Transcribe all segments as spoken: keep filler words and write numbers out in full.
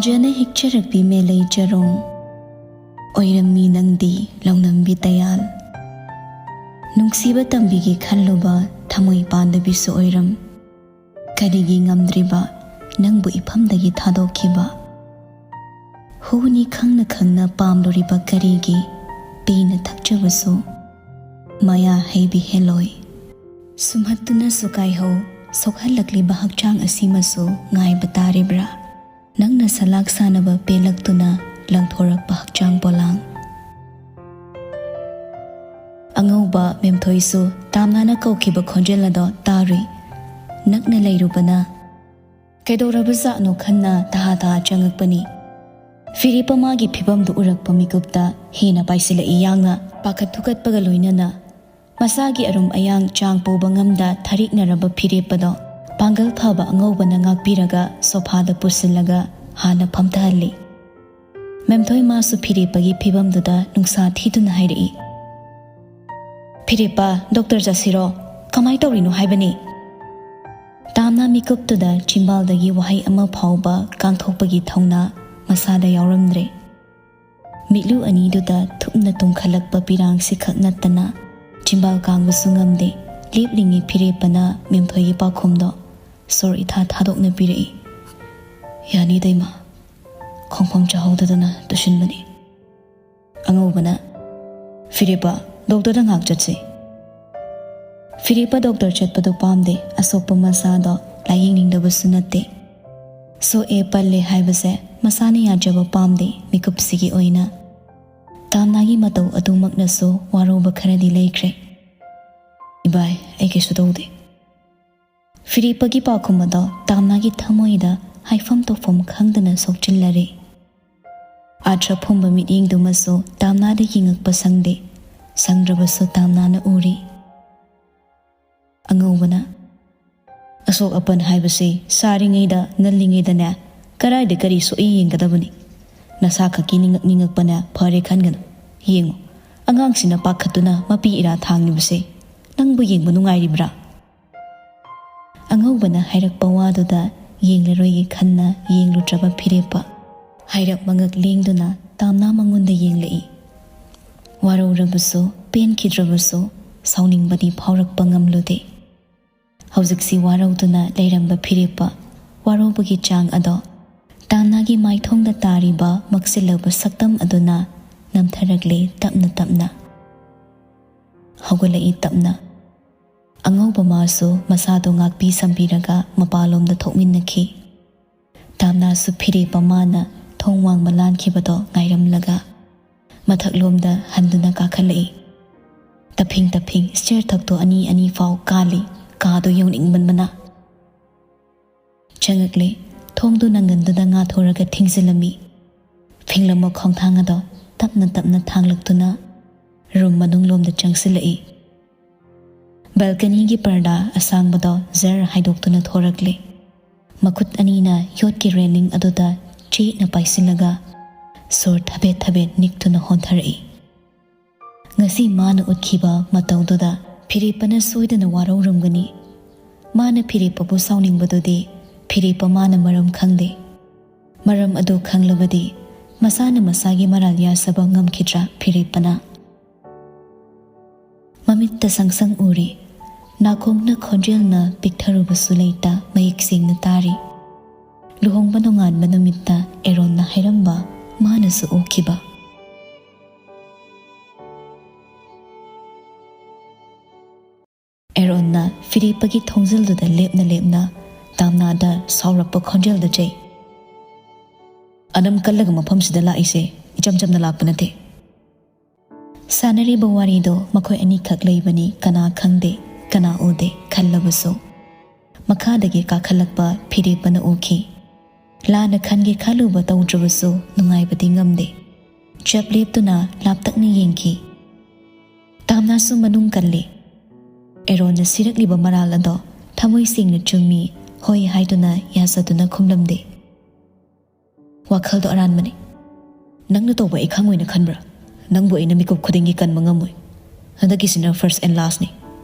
ꯖꯅ ꯍꯦꯛꯆꯔꯛꯄꯤ ꯃꯦꯂꯩ ꯆꯔꯣꯡ꯫ ꯑꯣꯏꯔꯝꯃꯤ ꯅꯪꯗꯤ ꯂꯧꯅꯝꯕꯤ ꯇꯌꯥꯜ꯫ ꯅꯨꯡꯁꯤꯕ ꯇꯝꯕꯤꯒꯦ ꯈꯜꯂꯨꯕ ꯊꯃꯣꯏ ꯄꯥꯟꯗꯕꯤꯁꯨ ꯑꯣꯏꯔꯝ꯫ ꯀꯔꯤꯒꯤ ꯉꯝꯗ꯭ꯔꯤꯕ ꯅꯪꯕꯨ ꯏꯐꯝꯗꯒꯤ ꯊꯥꯗꯣꯛꯈꯤꯕ? ꯍꯨꯅꯤ ꯈꯪꯅ ꯈꯪꯅ ꯄꯥꯝꯂꯨꯔꯤꯕ ꯀꯔꯤꯒꯤ ꯄꯦꯟꯅ ꯊꯛꯆꯕꯁꯨ ꯃꯌꯥ ꯍꯩꯕꯤ ꯍꯦꯜꯂꯣꯏ꯫ ꯁꯨꯝꯍꯠꯇꯨꯅꯁꯨ ꯀꯥꯏꯍꯧ ꯁꯣꯛꯍꯜꯂꯛꯂꯤꯕ ꯍꯛꯆꯥꯡ ꯑꯁꯤꯃꯁꯨ ꯉꯥꯏꯕ ꯇꯥꯔꯤꯕ꯭ꯔꯥ? ꯅꯪꯅ ꯁꯂꯥꯛ ꯁꯥꯟꯅꯕ ꯄꯦꯜꯂꯛꯇꯨꯅ ꯂꯪꯊꯣꯔꯛꯄ ꯍꯛꯆꯥꯡ ꯄꯣꯂꯥꯡ꯫ ꯑꯉꯧꯕ ꯃꯦꯝꯊꯣꯏꯁꯨ ꯇꯥꯝꯅꯥꯅ ꯀꯧꯈꯤꯕ ꯈꯣꯟꯖꯦꯜ ꯑꯗꯣ ꯇꯥꯔꯨꯏ꯫ ꯅꯛꯅ ꯂꯩꯔꯨꯕꯅ ꯀꯩꯗꯧꯔꯕꯖꯥꯠꯅꯣ ꯈꯟꯅ ꯇꯍꯥ ꯇꯍꯥ ꯆꯪꯉꯛꯄꯅꯤ꯫ ꯐꯤꯔꯦꯞꯄ ꯃꯥꯒꯤ ꯐꯤꯕꯝꯗꯨ ꯎꯔꯛꯄ ꯃꯤꯀꯨꯞꯇ ꯍꯦꯟꯅ ꯄꯥꯏꯁꯤꯜꯂꯛꯏ ꯌꯥꯡꯅ꯫ ꯄꯥꯈꯠ ꯊꯨꯀꯠꯄꯒ ꯂꯣꯏꯅꯅ ꯃꯁꯥꯒꯤ ꯑꯔꯨꯝ ꯑꯌꯥꯡ ꯆꯥꯡ ꯄꯨꯕ ꯉꯝꯗ ꯊꯔꯤꯛꯅꯔꯕ ꯐꯤꯔꯦꯞꯄꯗꯣ ꯄꯥꯡꯒꯜ ꯐꯕ ꯑꯉꯧꯕꯅ ꯉꯥꯛꯄꯤꯔꯒ ꯁꯣꯐꯥꯗ ꯄꯨꯁꯤꯜꯂꯒ ꯍꯥꯟꯅ ꯐꯝꯊꯍꯜꯂꯤ꯫ ꯃꯦꯝꯊꯣꯏ ꯃꯥꯁꯨ ꯐꯤꯔꯦꯞꯄꯒꯤ ꯐꯤꯕꯝꯗꯨꯗ ꯅꯨꯡꯁꯥ ꯊꯤꯗꯨꯅ ꯍꯥꯏꯔꯛꯏ, "ꯐꯤꯔꯦꯞꯄ, ꯗꯣꯛꯇꯔ ꯆꯠꯁꯤꯔꯣ? ꯀꯃꯥꯏ ꯇꯧꯔꯤꯅꯣ ꯍꯥꯏꯕꯅꯤ?" ꯇꯥꯝꯅꯥ ꯃꯤꯀꯨꯞꯇꯨꯗ ꯆꯤꯝꯕꯥꯜꯗꯒꯤ ꯋꯥꯍꯩ ꯑꯃ ꯐꯥꯎꯕ ꯀꯥꯡꯊꯣꯛꯄꯒꯤ ꯊꯧꯅꯥ ꯃꯁꯥꯗ ꯌꯥꯎꯔꯝꯗ꯭ꯔꯦ꯫ ꯃꯤꯠꯂꯨ ꯑꯅꯤꯗꯨꯗ ꯊꯨꯞꯅ ꯇꯨꯝꯈꯠꯂꯛꯄ ꯄꯤꯔꯥꯡꯁꯤ ꯈꯛ ꯅꯠꯇꯅ ꯆꯤꯝꯕꯥꯜ ꯀꯥꯡꯕꯁꯨ ꯉꯝꯗꯦ꯫ ꯂꯦꯞꯂꯤꯉꯩ ꯐꯤꯔꯦꯞꯄꯅ ꯃꯦꯝꯊꯣꯏꯒꯤ ꯄꯥꯎꯈꯨꯝꯗꯣ ꯁꯣꯔ ꯏꯊꯥ ꯊꯥꯗꯣꯛꯅ ꯄꯤꯔꯛꯏ, "ꯌꯥꯅꯤꯗ ꯏꯃꯥ, ꯈꯣꯡꯐꯝ ꯆꯥꯍꯧꯗꯗꯅ ꯇꯨꯁꯤꯟꯕꯅꯤ꯫" ꯑꯉꯧꯕꯅ, "ꯐꯤꯔꯦꯞꯄ, ꯗꯣꯛꯇꯔꯗ ꯉꯥꯏꯍꯥꯛ ꯆꯠꯁꯤ꯫" ꯐꯤꯔꯦꯞꯄ ꯗꯣꯛꯇꯔ ꯆꯠꯄꯗꯨ ꯄꯥꯝꯗꯦ, ꯑꯁꯣꯛꯄ ꯃꯁꯥꯗꯣ ꯂꯥꯌꯦꯡꯅꯤꯡꯗꯕꯁꯨ ꯅꯠꯇꯦ꯫ ꯁꯣꯛꯑꯦ ꯄꯜꯂꯦ ꯍꯥꯏꯕꯁꯦ ꯃꯁꯥꯅ ꯌꯥꯖꯕ ꯄꯥꯝꯗꯦ꯫ ꯃꯤꯀꯨꯞꯁꯤꯒꯤ ꯑꯣꯏꯅ ꯇꯥꯝꯅꯥꯒꯤ ꯃꯇꯧ ꯑꯗꯨꯃꯛꯅꯁꯨ ꯋꯥꯔꯧꯕ ꯈꯔꯗꯤ ꯂꯩꯈ꯭ꯔꯦ꯫ "ꯏꯕꯥꯏ, ꯑꯩ ꯀꯩꯁꯨ ꯇꯧꯗꯦ꯫" ꯐꯤꯔꯦꯞꯄꯒꯤ ꯄꯥꯎꯈꯨꯝ ꯑꯗꯣ ꯇꯥꯝꯅꯥꯒꯤ ꯊꯃꯣꯏꯗ ꯍꯥꯏꯐꯝ ꯇꯧꯐꯝ ꯈꯪꯗꯅ ꯁꯣꯛꯆꯤꯜꯂꯔꯦ꯫ ꯑꯥꯊ꯭ꯔ ꯐꯨꯝꯕ ꯃꯤꯠꯌꯦꯡꯗꯨꯃꯁꯨ ꯇꯥꯝꯅꯥꯗ ꯌꯦꯡꯉꯛꯄ ꯁꯪꯗꯦ꯫ ꯁꯪꯗ꯭ꯔꯕꯁꯨ ꯇꯥꯝꯅꯥꯅ ꯎꯔꯤ꯫ ꯑꯉꯧꯕꯅ, "ꯑꯁꯣꯛ ꯑꯄꯟ ꯍꯥꯏꯕꯁꯤ ꯁꯥꯔꯤꯉꯩꯗ, ꯅꯜꯂꯤꯉꯩꯗꯅꯦ, ꯀꯔꯥꯏꯗ ꯀꯔꯤ ꯁꯣꯛꯏ ꯌꯦꯡꯒꯗꯕꯅꯤ꯫ ꯅꯁꯥ ꯈꯛꯀꯤ ꯅꯤꯡꯉꯛ ꯅꯤꯡꯉꯛꯄꯅ ꯐꯔꯦ ꯈꯟꯒꯅꯨ꯫ ꯌꯦꯡꯉꯨ, ꯑꯉꯥꯡꯁꯤꯅ ꯄꯥꯈꯠꯇꯨꯅ ꯃꯄꯤ ꯏꯔꯥ ꯊꯥꯡꯂꯤꯕꯁꯦ ꯅꯪꯕꯨ ꯌꯦꯡꯕ ꯅꯨꯡꯉꯥꯏꯔꯤꯕ꯭ꯔꯥ?" ꯑꯉꯧꯕꯅ ꯍꯥꯏꯔꯛꯄ ꯋꯥꯗꯨꯗ ꯌꯦꯡꯂꯔꯣꯏꯒꯦ ꯈꯟꯅ ꯌꯦꯡꯂꯨꯗ꯭ꯔꯕ ꯐꯤꯔꯦꯞꯄ ꯍꯥꯏꯔꯞ ꯃꯉꯛ ꯂꯦꯡꯗꯨꯅ ꯇꯥꯝꯅꯥ ꯃꯉꯣꯟꯗ ꯌꯦꯡꯂꯛꯏ꯫ ꯋꯥꯔꯧꯔꯕꯁꯨ, ꯄꯦꯟꯈꯤꯗ꯭ꯔꯕꯁꯨ, ꯁꯥꯎꯅꯤꯡꯕꯗꯤ ꯐꯥꯎꯔꯛꯄ ꯉꯝꯂꯨꯗꯦ꯫ ꯍꯧꯖꯤꯛꯁꯤ ꯋꯥꯔꯧꯗꯨꯅ ꯂꯩꯔꯝꯕ ꯐꯤꯔꯦꯞꯄ ꯋꯥꯔꯧꯕꯒꯤ ꯆꯥꯡ ꯑꯗꯣ ꯇꯥꯝꯅꯥꯒꯤ ꯃꯥꯏꯊꯣꯡꯗ ꯇꯥꯔꯤꯕ ꯃꯛꯁꯤꯜꯂꯕ ꯁꯛꯇꯝ ꯑꯗꯨꯅ ꯅꯝꯊꯔꯛꯂꯦ ꯇꯞꯅ ꯇꯞꯅ꯫ ꯍꯧꯒꯠꯂꯛꯏ ꯇꯞꯅ꯫ ꯑꯉꯧꯕ ꯃꯥꯁꯨ ꯃꯁꯥꯗꯣ ꯉꯥꯛꯄꯤ ꯁꯝꯕꯤꯔꯒ ꯃꯄꯥꯟꯂꯣꯝꯗ ꯊꯣꯛꯃꯤꯟꯅꯈꯤ꯫ ꯇꯥꯝꯅꯥꯁꯨ ꯐꯤꯔꯦꯞꯄ ꯃꯥꯅ ꯊꯣꯡ ꯋꯥꯡꯃ ꯂꯥꯟꯈꯤꯕꯗꯣ ꯉꯥꯏꯔꯝꯂꯒ ꯃꯊꯛꯂꯣꯝꯗ ꯍꯟꯗꯨꯅ ꯀꯥꯈꯠꯂꯛꯏ꯫ ꯇꯞꯐꯤꯡ ꯇꯞꯐꯤꯡ ꯁ꯭ꯇꯦꯌꯔ ꯊꯛꯇꯣ ꯑꯅꯤ ꯑꯅꯤ ꯐꯥꯎ ꯀꯥꯜꯂꯤ꯫ ꯀꯥꯗꯣ ꯌꯧꯅꯤꯡꯃꯟꯕꯅ꯫ ꯆꯪꯉꯛꯂꯦ꯫ ꯊꯣꯡꯗꯨ ꯅꯪꯒꯟꯗꯨꯗ ꯉꯥꯊꯣꯔꯒ ꯊꯤꯡꯖꯤꯜꯂꯝꯃꯤ꯫ ꯐꯤꯡꯂꯝꯕ ꯈꯣꯡꯊꯥꯡ ꯑꯗꯣ ꯇꯞꯅ ꯇꯞꯅ ꯊꯥꯡꯂꯛꯇꯨꯅ ꯔꯨꯝ ꯃꯅꯨꯡꯂꯣꯝꯗ ꯆꯪꯁꯤꯜꯂꯛꯏ꯫ ꯕꯦꯜꯀꯅꯤꯒꯤ ꯄꯔꯗꯥ ꯑꯁꯥꯡꯕꯗꯣ ꯖꯔ ꯍꯥꯏꯗꯣꯛꯇꯨꯅ ꯊꯣꯔꯛꯂꯦ꯫ ꯃꯈꯨꯠ ꯑꯅꯤꯅ ꯌꯣꯠꯀꯤ ꯔꯦꯂꯤꯡ ꯑꯗꯨꯗ ꯆꯦꯠꯅ ꯄꯥꯏꯁꯤꯜꯂꯒ ꯁꯣꯔ ꯊꯕꯦꯠ ꯊꯕꯦꯠ ꯅꯤꯛꯇꯨꯅ ꯍꯣꯟꯊꯔꯛꯏ꯫ ꯉꯁꯤ ꯃꯥꯅ ꯎꯠꯈꯤꯕ ꯃꯇꯧꯗꯨꯗ ꯐꯤꯔꯦꯞꯄꯅ ꯁꯣꯏꯗꯅ ꯋꯥꯔꯧꯔꯝꯒꯅꯤ꯫ ꯃꯥꯅ ꯐꯤꯔꯦꯞꯄꯕꯨ ꯁꯥꯎꯅꯤꯡꯕꯗꯨꯗꯤ ꯐꯤꯔꯦꯞꯄ ꯃꯥꯅ ꯃꯔꯝ ꯈꯪꯗꯦ꯫ ꯃꯔꯝ ꯑꯗꯨ ꯈꯪꯂꯕꯗꯤ ꯃꯁꯥꯅ ꯃꯁꯥꯒꯤ ꯃꯔꯥꯜ ꯌꯥꯖꯕ ꯉꯝꯈꯤꯗ꯭ꯔꯥ ꯐꯤꯔꯦꯞꯄꯅ? ꯃꯃꯤꯠꯇ ꯁꯪꯁꯪ ꯎꯔꯤ꯫ ꯅꯥꯀꯣꯡꯅ ꯈꯣꯟꯖꯦꯜꯅ ꯄꯤꯛꯊꯔꯨꯕꯁꯨ ꯂꯩꯇ ꯃꯌꯦꯛ ꯁꯦꯡꯅ ꯇꯥꯔꯤ꯫ ꯂꯨꯍꯣꯡꯕ ꯅꯣꯡꯉꯥꯟꯕ ꯅꯨꯃꯤꯠꯇ ꯑꯦꯔꯣꯟꯅ ꯍꯥꯏꯔꯝꯕ ꯃꯥꯅꯁꯨ ꯎꯈꯤꯕ꯫ ꯑꯦꯔꯣꯟꯅ ꯐꯤꯔꯦꯞꯄꯒꯤ ꯊꯣꯡꯖꯤꯜꯗꯨꯗ ꯂꯦꯞꯅ ꯂꯦꯞꯅ ꯇꯥꯝꯅꯥꯗ ꯁꯥꯎꯔꯛꯄ ꯈꯣꯟꯖꯦꯜꯗ ꯆꯩ꯫ "ꯑꯗꯨꯝ ꯀꯜꯂꯒ ꯃꯐꯝꯁꯤꯗ ꯂꯥꯛꯏꯁꯦ ꯏꯆꯝ ꯆꯝꯅ ꯂꯥꯛꯄ ꯅꯠꯇꯦ꯫" ꯁꯥꯟꯅꯔꯤꯕ ꯋꯥꯔꯤꯗꯣ ꯃꯈꯣꯏ ꯑꯅꯤꯈꯛ ꯂꯩꯕꯅꯤ, ꯀꯅꯥ ꯈꯪꯗꯦ, ꯀꯅꯥ ꯎꯗꯦ ꯈꯜꯂꯕꯁꯨ꯫ ꯃꯈꯥꯗꯒꯤ ꯀꯥꯈꯠꯂꯛꯄ ꯐꯤꯔꯦꯞꯄꯅ ꯎꯈꯤ꯫ ꯂꯥꯟꯅ ꯈꯟꯒꯦ ꯈꯜꯂꯨꯕ ꯇꯧꯗ꯭ꯔꯕꯁꯨ ꯅꯨꯡꯉꯥꯏꯕꯗꯤ ꯉꯝꯗꯦ꯫ ꯆꯞ ꯂꯦꯞꯇꯨꯅ ꯂꯥꯞꯇꯛꯅ ꯌꯦꯡꯈꯤ꯫ ꯇꯥꯝꯅꯥꯁꯨ ꯃꯅꯨꯡ ꯀꯜꯂꯤ꯫ ꯑꯦꯔꯣꯟꯅ ꯁꯤꯔꯛꯂꯤꯕ ꯃꯔꯥꯜ ꯑꯗꯣ ꯊꯃꯣꯏ ꯁꯦꯡꯅ ꯆꯨꯝꯃꯤ, ꯍꯣꯏ ꯍꯥꯏꯗꯨꯅ ꯌꯥꯖꯗꯨꯅ ꯈꯨꯝꯂꯝꯗꯦ꯫ ꯋꯥꯈꯜꯗꯣ ꯑꯔꯥꯟꯕꯅꯤ꯫ ꯅꯪꯅ ꯇꯧꯕ ꯑꯩ ꯈꯪꯉꯣꯏꯅ ꯈꯟꯕ꯭ꯔꯥ? ꯅꯪꯕꯨ ꯑꯩꯅ ꯃꯤꯀꯨꯞ ꯈꯨꯗꯤꯡꯒꯤ ꯀꯟꯕ ꯉꯝꯃꯣꯏ꯫ ꯍꯟꯗꯛꯀꯤꯁꯤꯅ first and lastꯅꯤ꯫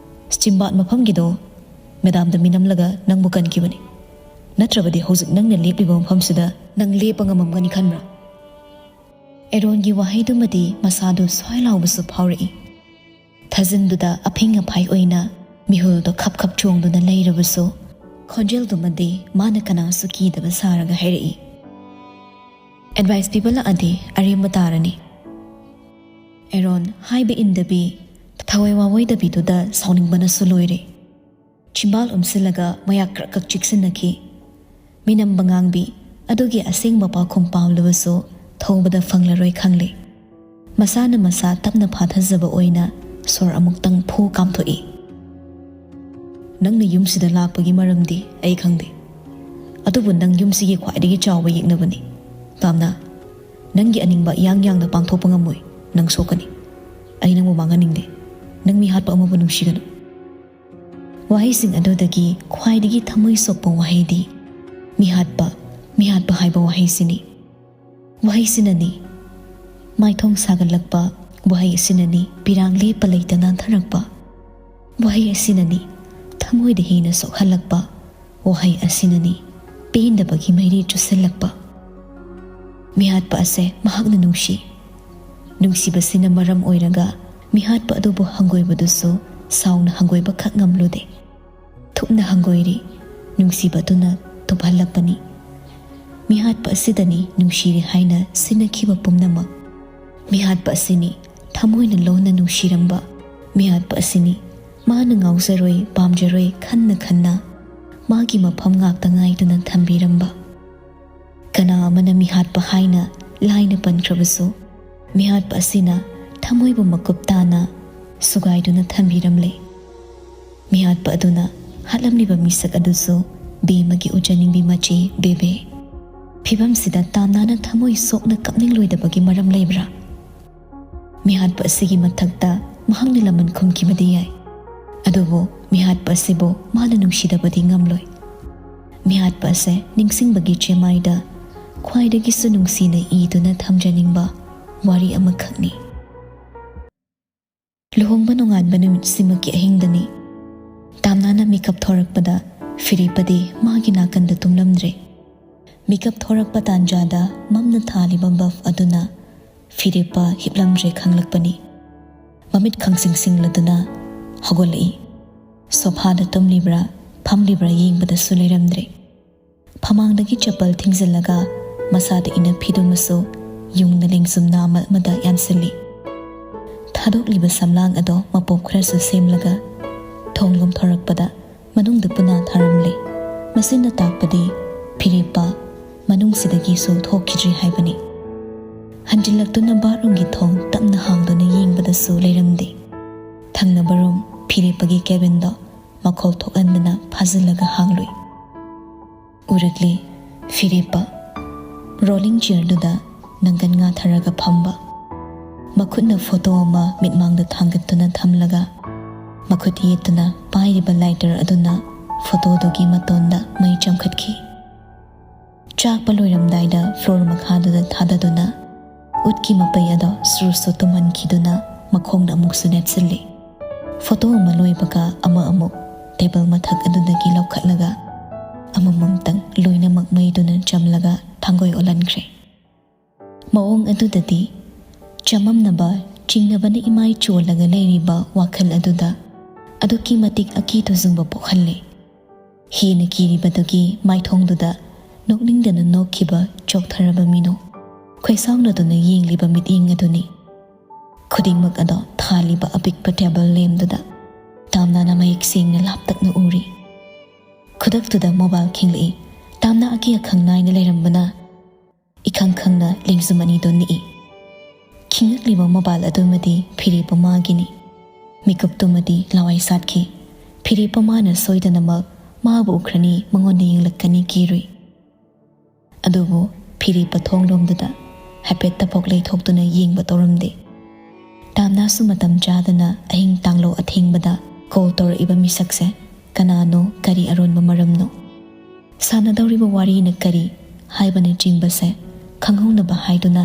ꯁ꯭ꯇꯤꯝꯕꯥꯠ ꯃꯐꯝꯒꯤꯗꯣ ꯃꯦꯗꯥꯝꯗ ꯃꯤꯅꯝꯂꯒ ꯅꯪꯕꯨ ꯀꯟꯈꯤꯕꯅꯤ꯫ ꯅꯠꯇ꯭ꯔꯕꯗꯤ ꯍꯧꯖꯤꯛ ꯅꯪꯅ ꯂꯦꯞꯂꯤꯕ ꯃꯐꯝꯁꯤꯗ ꯅꯪ ꯂꯦꯞꯄ ꯉꯝꯃꯝꯒꯅꯤ ꯈꯟꯕ꯭ꯔꯥ? ꯑꯦꯔꯣꯟꯒꯤ ꯋꯥꯍꯩꯗꯨꯃꯗꯤ ꯃꯁꯥꯗꯨ ꯁ꯭ꯋꯥꯏ ꯂꯥꯎꯕꯁꯨ ꯐꯥꯎꯔꯛꯏ꯫ ꯊꯥꯖꯤꯟꯗꯨꯗ ꯑꯐꯤꯡ ꯑꯐꯥꯏ ꯑꯣꯏꯅ ꯃꯤꯍꯨꯜꯗꯣ ꯈꯞ ꯈꯞ ꯆꯣꯡꯗꯨꯅ ꯂꯩꯔꯕꯁꯨ, ꯈꯣꯟꯖꯦꯜꯗꯨꯃꯗꯤ ꯃꯥꯅ ꯀꯅꯥꯁꯨ ꯀꯤꯗꯕ ꯁꯥꯔꯒ ꯍꯥꯏꯔꯛꯏ, "ꯑꯦꯗꯚꯥꯏꯁ ꯄꯤꯕ ꯂꯥꯛꯑꯗꯤ ꯑꯔꯦꯝꯕ ꯇꯥꯔꯅꯤ"꯫ ꯑꯦꯔꯣꯟ ꯍꯥꯏꯕ ꯏꯟꯗꯕꯤ, ꯊꯋꯥꯏ ꯋꯥꯋꯣꯏꯗꯕꯤꯗꯨꯗ ꯁꯥꯎꯅꯤꯡꯕꯅꯁꯨ ꯂꯣꯏꯔꯦ꯫ ꯆꯤꯝꯕꯥꯜ ꯎꯝꯁꯤꯜꯂꯒ ꯃꯌꯥ ꯀ꯭ꯔꯛ ꯀ꯭ꯔꯛ ꯆꯤꯛꯁꯤꯟꯅꯈꯤ꯫ ꯃꯤꯅꯝꯕ ꯉꯥꯡꯕꯤ ꯑꯗꯨꯒꯤ ꯑꯁꯦꯡꯕ ꯄꯥꯎꯈꯨꯝ ꯄꯥꯝꯂꯕꯁꯨ ꯊꯧꯕꯗ ꯐꯪꯂꯔꯣꯏ ꯈꯪꯂꯦ꯫ ꯃꯁꯥꯅ ꯃꯁꯥ ꯇꯞꯅ ꯐꯥꯊꯖꯕ ꯑꯣꯏꯅ ꯁꯣꯔ ꯑꯃꯨꯛꯇꯪ ꯐꯨ ꯀꯥꯝꯊꯣꯛꯏ꯫ "ꯅꯪꯅ ꯌꯨꯝꯁꯤꯗ ꯂꯥꯛꯄꯒꯤ ꯃꯔꯝꯗꯤ ꯑꯩ ꯈꯪꯗꯦ, ꯑꯗꯨꯕꯨ ꯅꯪ ꯌꯨꯝꯁꯤꯒꯤ ꯈ꯭ꯋꯥꯏꯗꯒꯤ ꯆꯥꯎꯕ ꯌꯦꯛꯅꯕꯅꯤ꯫ ꯄꯥꯝꯅ, ꯅꯪꯒꯤ ꯑꯅꯤꯡꯕ ꯏꯌꯥꯡ ꯌꯥꯡꯅ ꯄꯥꯡꯊꯣꯛꯄ ꯉꯝꯃꯣꯏ꯫ ꯅꯪ ꯁꯣꯛꯀꯅꯤ꯫ ꯑꯩ ꯅꯪꯕꯨ ꯃꯥꯡꯍꯟꯅꯤꯡꯗꯦ꯫ ꯅꯪ ꯃꯤꯍꯥꯠꯄ ꯑꯃꯕꯨ ꯅꯨꯡꯁꯤꯒꯅꯨ"꯫ ꯋꯥꯍꯩꯁꯤꯡ ꯑꯗꯨꯗꯒꯤ ꯈ꯭ꯋꯥꯏꯗꯒꯤ ꯊꯃꯣꯏ ꯁꯣꯛꯄ ꯋꯥꯍꯩꯗꯤ ꯃꯤꯍꯥꯠꯄ, ꯃꯤꯍꯥꯠꯄ ꯍꯥꯏꯕ ꯋꯥꯍꯩꯁꯤꯅꯤ꯫ ꯋꯥꯍꯩꯁꯤꯅꯅꯤ ꯃꯥꯏꯊꯣꯡ ꯁꯥꯒꯠꯂꯛꯄ, ꯋꯥꯍꯩ ꯑꯁꯤꯅꯅꯤ ꯄꯤꯔꯥꯡ ꯂꯦꯞꯄ ꯂꯩꯇ ꯅꯥꯟꯊꯔꯛꯄ, ꯋꯥꯍꯩ ꯑꯁꯤꯅꯅꯤ ꯊꯃꯣꯏꯗ ꯍꯦꯟꯅ ꯁꯣꯛꯍꯜꯂꯛꯄ, ꯋꯥꯍꯩ ꯑꯁꯤꯅꯅꯤ ꯄꯦꯟꯗꯕꯒꯤ ꯃꯩꯔꯤ ꯆꯨꯁꯤꯜꯂꯛꯄ꯫ ꯃꯤꯍꯥꯠꯄ ꯑꯁꯦ ꯃꯍꯥꯛꯅ ꯅꯨꯡꯁꯤ꯫ ꯅꯨꯡꯁꯤꯕꯁꯤꯅ ꯃꯔꯝ ꯑꯣꯏꯔꯒ ꯃꯤꯍꯥꯠꯄ ꯑꯗꯨꯕꯨ ꯍꯪꯒꯣꯏꯕꯗꯨꯁꯨ ꯁꯥꯎꯅ ꯍꯪꯒꯣꯏꯕ ꯈꯛ ꯉꯝꯂꯨꯗꯦ꯫ ꯊꯨꯞꯅ ꯍꯪꯒꯣꯏꯔꯤ, ꯅꯨꯡꯁꯤꯕ ꯑꯗꯨꯅ ꯇꯨꯞꯍꯜꯂꯛꯄꯅꯤ꯫ ꯃꯤꯍꯥꯠꯄ ꯑꯁꯤꯗꯅꯤ ꯅꯨꯡꯁꯤꯔꯦ ꯍꯥꯏꯅ ꯁꯤꯟꯅꯈꯤꯕ ꯄꯨꯝꯅꯃꯛ꯫ ꯃꯤꯍꯥꯠꯄ ꯑꯁꯤꯅꯤ ꯊꯃꯣꯏꯅ ꯂꯣꯟꯅ ꯅꯨꯡꯁꯤꯔꯝꯕ꯫ ꯃꯤꯍꯥꯠꯄ ꯑꯁꯤꯅꯤ ꯃꯥꯅ ꯉꯥꯎꯖꯔꯣꯏ, ꯄꯥꯝꯖꯔꯣꯏ ꯈꯟꯅ ꯈꯟꯅ ꯃꯥꯒꯤ ꯃꯐꯝ ꯉꯥꯛꯇ ꯉꯥꯏꯗꯨꯅ ꯊꯝꯕꯤꯔꯝꯕ꯫ ꯀꯅꯥ ꯑꯃꯅ ꯃꯤꯍꯥꯠꯄ ꯍꯥꯏꯅ ꯂꯥꯏꯅ ꯄꯟꯈ꯭ꯔꯕꯁꯨ, ꯃꯤꯍꯥꯠꯄ ꯑꯁꯤꯅ ꯊꯃꯣꯏꯕꯨ ꯃꯀꯨꯞ ꯇꯥꯅ ꯁꯨꯒꯥꯏꯗꯨꯅ ꯊꯝꯕꯤꯔꯝꯂꯦ꯫ ꯃꯤꯍꯥꯠꯄ ꯑꯗꯨꯅ ꯍꯥꯠꯂꯝꯂꯤꯕ ꯃꯤꯁꯛ ꯑꯗꯨꯁꯨ ꯕꯦꯃꯒꯤ ꯎꯖꯅꯤꯡꯕꯤ ꯃꯆꯦ ꯕꯦꯕꯦ꯫ ꯐꯤꯕꯝꯁꯤꯗ ꯇꯥꯝꯅꯥꯅ ꯊꯃꯣꯏ ꯁꯣꯛꯅ ꯀꯞꯅꯤꯡꯂꯣꯏꯗꯕꯒꯤ ꯃꯔꯝ ꯂꯩꯕ꯭ꯔꯥ? ꯃꯤꯍꯥꯠꯄ ꯑꯁꯤꯒꯤ ꯃꯊꯛꯇ ꯃꯍꯥꯛꯅ ꯂꯃꯟ ꯈꯨꯝꯈꯤꯕꯗꯤ ꯌꯥꯏ, ꯑꯗꯨꯕꯨ ꯃꯤꯍꯥꯠꯄ ꯑꯁꯤꯕꯨ ꯃꯥꯅ ꯅꯨꯡꯁꯤꯗꯕꯗꯤ ꯉꯝꯂꯣꯏ꯫ ꯃꯤꯍꯥꯠꯄ ꯑꯁꯦ ꯅꯤꯡꯁꯤꯡꯕꯒꯤ ꯆꯦꯃꯥꯏꯗ ꯈ꯭ꯋꯥꯏꯗꯒꯤꯁꯨ ꯅꯨꯡꯁꯤꯅ ꯏꯗꯨꯅ ꯊꯝꯖꯅꯤꯡꯕ ꯋꯥꯔꯤ ꯑꯃꯈꯛꯅꯤ꯫ ꯂꯨꯍꯣꯡꯕ ꯅꯣꯡꯉꯥꯟꯕ ꯅꯨꯃꯤꯠꯁꯤꯃꯛꯀꯤ ꯑꯍꯤꯡꯗꯅꯤ꯫ ꯇꯥꯝꯅꯥꯅ ꯃꯤꯀꯞ ꯊꯣꯔꯛꯄꯗ ꯐꯤꯔꯦꯞꯄꯗꯤ ꯃꯥꯒꯤ ꯅꯥꯀꯟꯗ ꯇꯨꯝꯂꯝꯗ꯭ꯔꯦ꯫ ꯃꯤꯀꯞ ꯊꯣꯔꯛꯄ ꯇꯥꯟꯖꯥꯗ ꯃꯝꯅ ꯊꯥꯜꯂꯤꯕ ꯕꯜꯕ ꯑꯗꯨꯅ ꯐꯤꯔꯦꯞꯄ ꯍꯤꯞꯂꯝꯗ꯭ꯔꯦ ꯈꯪꯂꯛꯄꯅꯤ꯫ ꯃꯃꯤꯠ ꯈꯪꯁꯤꯡ ꯁꯤꯡꯂꯗꯨꯅ ꯍꯧꯒꯠꯂꯛꯏ꯫ ꯁꯣꯐꯥꯗ ꯇꯨꯝꯂꯤꯕ꯭ꯔꯥ ꯐꯝꯂꯤꯕ꯭ꯔꯥ ꯌꯦꯡꯕꯗꯁꯨ ꯂꯩꯔꯝꯗ꯭ꯔꯦ꯫ ꯐꯃꯥꯡꯗꯒꯤ ꯆꯄꯜ ꯊꯤꯡꯖꯤꯜꯂꯒ ꯃꯁꯥꯗ ꯏꯅꯞ ꯐꯤꯗꯨꯃꯁꯨ ꯌꯨꯡꯅ ꯂꯦꯡꯖꯨꯝ ꯅꯥꯝꯃ ꯑꯃꯗ ꯌꯥꯟꯁꯤꯜꯂꯤ꯫ ꯊꯥꯗꯣꯛꯂꯤꯕ ꯁꯝꯂꯥꯡ ꯑꯗꯣ ꯃꯄꯣꯞ ꯈꯔꯁꯨ ꯁꯦꯝꯂꯒ ꯊꯣꯡ ꯂꯣꯝꯊꯣꯔꯛꯄꯗ ꯃꯅꯨꯡꯗ ꯄꯨꯅꯥ ꯊꯥꯔꯝꯂꯦ꯫ ꯃꯁꯤꯅ ꯇꯥꯛꯄꯗꯤ ꯐꯤꯔꯦꯞꯄ ꯃꯅꯨꯡꯁꯤꯗꯒꯤꯁꯨ ꯊꯣꯛꯈꯤꯗ꯭ꯔꯤ ꯍꯥꯏꯕꯅꯤ꯫ ꯍꯟꯖꯤꯜꯂꯛꯇꯨꯅ ꯕꯥꯠꯔꯨꯝꯒꯤ ꯊꯣꯡ ꯇꯞꯅ ꯍꯥꯡꯗꯨꯅ ꯌꯦꯡꯕꯗꯁꯨ ꯂꯩꯔꯝꯗꯦ꯫ ꯊꯪꯅꯕ ꯔꯨꯝ ꯐꯤꯔꯦꯞꯄꯒꯤ ꯀꯦꯕꯤꯟꯗꯣ ꯃꯈꯣꯜ ꯊꯣꯛꯍꯟꯗꯅ ꯐꯥꯖꯤꯜꯂꯒ ꯍꯥꯡꯂꯨꯏ꯫ ꯎꯔꯛꯂꯤ ꯐꯤꯔꯦꯞꯄ ꯔꯣꯂꯤꯡ ꯆꯤꯌꯔꯗꯨꯗ ꯅꯪꯒꯟ ꯉꯥꯊꯔꯒ ꯐꯝꯕ꯫ ꯃꯈꯨꯠꯅ ꯐꯣꯇꯣ ꯑꯃ ꯃꯤꯠꯃꯥꯡꯗ ꯊꯥꯡꯒꯠꯇꯨꯅ ꯊꯝꯂꯒ ꯃꯈꯨꯠ ꯌꯦꯠꯇꯨꯅ ꯄꯥꯏꯔꯤꯕ ꯂꯥꯏꯇꯔ ꯑꯗꯨꯅ ꯐꯣꯇꯣꯗꯨꯒꯤ ꯃꯇꯣꯟꯗ ꯃꯩ ꯆꯪꯈꯠꯈꯤ꯫ ꯆꯥꯛꯄ ꯂꯣꯏꯔꯝꯗꯥꯏꯗ ꯐ꯭ꯂꯣꯔ ꯃꯈꯥꯗꯨꯗ ꯊꯥꯗꯗꯨꯅ ꯎꯠꯀꯤ ꯃꯄꯩ ꯑꯗꯣ ꯁꯨꯔ ꯁꯨꯔ ꯇꯨꯝꯍꯟꯈꯤꯗꯨꯅ ꯃꯈꯣꯡꯅ ꯑꯃꯨꯛꯁꯨ ꯅꯦꯠꯁꯤꯜꯂꯤ꯫ ꯐꯣꯇꯣ ꯑꯃ ꯂꯣꯏꯕꯒ ꯑꯃ ꯑꯃꯨꯛ ꯇꯦꯕꯜ ꯃꯊꯛ ꯑꯗꯨꯗꯒꯤ ꯂꯧꯈꯠꯂꯒ ꯑꯃꯃꯝꯇꯪ ꯂꯣꯏꯅꯃꯛ ꯃꯩꯗꯨꯅ ꯆꯝꯂꯒ ꯊꯥꯡꯒꯣꯏ ꯑꯣꯜꯍꯟꯈ꯭ꯔꯦ꯫ ꯃꯑꯣꯡ ꯑꯗꯨꯗꯗꯤ ꯆꯃꯝꯅꯕ, ꯆꯤꯡꯅꯕꯅ ꯏꯃꯥꯏ ꯆꯣꯜꯂꯒ ꯂꯩꯔꯤꯕ ꯋꯥꯈꯜ ꯑꯗꯨꯗ ꯑꯗꯨꯛꯀꯤ ꯃꯇꯤꯛ ꯑꯀꯤ ꯇꯨꯖꯨꯡꯕ ꯄꯣꯛꯍꯜꯂꯦ꯫ ꯍꯦꯟꯅ ꯀꯤꯔꯤꯕꯗꯨꯒꯤ ꯃꯥꯏꯊꯣꯡꯗꯨꯗ ꯅꯣꯛꯅꯤꯡꯗꯅ ꯅꯣꯛꯈꯤꯕ ꯆꯣꯛꯊꯔꯕ ꯃꯤꯅꯣꯛ, ꯈꯣꯏꯁꯥꯎꯅꯗꯨꯅ ꯌꯦꯡꯂꯤꯕ ꯃꯤꯠꯌꯦꯡ ꯑꯗꯨꯅꯤ꯫ ꯈꯨꯗꯤꯡꯃꯛ ꯑꯗꯣ ꯊꯥꯜꯂꯤꯕ ꯑꯄꯤꯛꯄ ꯇꯦꯕꯜ ꯂꯦꯝꯗꯨꯗ ꯇꯥꯝꯅꯥꯅ ꯃꯌꯦꯛ ꯁꯦꯡꯅ ꯂꯥꯞꯇꯛꯅ ꯎꯔꯤ꯫ ꯈꯨꯗꯛꯇꯨꯗ ꯃꯣꯕꯥꯏꯜ ꯈꯤꯡꯂꯛꯏ꯫ ꯇꯥꯝꯅꯥ ꯑꯀꯤ ꯑꯈꯪ ꯅꯥꯏꯅ ꯂꯩꯔꯝꯕꯅ ꯏꯈꯪ ꯈꯪꯅ ꯂꯦꯡꯖꯨꯝ ꯑꯅꯤꯗꯨ ꯅꯤꯛꯏ꯫ ꯈꯤꯡꯉꯛꯂꯤꯕ ꯃꯣꯕꯥꯏꯜ ꯑꯗꯨꯃꯗꯤ ꯐꯤꯔꯦꯞꯄ ꯃꯥꯒꯤꯅꯤ꯫ ꯃꯤꯀꯨꯞꯇꯨꯃꯗꯤ ꯂꯋꯥꯏ ꯁꯥꯠꯈꯤ꯫ ꯐꯤꯔꯦꯞꯄ ꯃꯥꯅ ꯁꯣꯏꯗꯅꯃꯛ ꯃꯥꯕꯨ ꯎꯈ꯭ꯔꯅꯤ, ꯃꯉꯣꯟꯗ ꯌꯦꯡꯂꯛꯀꯅꯤ ꯀꯤꯔꯨꯏ꯫ ꯑꯗꯨꯕꯨ ꯐꯤꯔꯦꯞꯄ ꯊꯣꯡꯂꯣꯝꯗꯨꯗ ꯍꯥꯏꯐꯦꯠ ꯇꯄꯣꯛ ꯂꯩꯊꯣꯛꯇꯨꯅ ꯌꯦꯡꯕ ꯇꯧꯔꯝꯗꯦ꯫ ꯇꯥꯝꯅꯥꯁꯨ ꯃꯇꯝ ꯆꯥꯗꯅ ꯑꯍꯤꯡ ꯇꯥꯡꯂꯧ ꯑꯊꯦꯡꯕꯗ ꯀꯣꯜ ꯇꯧꯔꯛꯏꯕ ꯃꯤꯁꯛꯁꯦ ꯀꯅꯥꯅꯣ, ꯀꯔꯤ ꯑꯔꯣꯟꯕ ꯃꯔꯝꯅꯣ, ꯁꯥꯟꯅꯗꯧꯔꯤꯕ ꯋꯥꯔꯤꯅ ꯀꯔꯤ ꯍꯥꯏꯕꯅꯆꯤꯡꯕꯁꯦ ꯈꯪꯍꯧꯅꯕ ꯍꯥꯏꯗꯨꯅ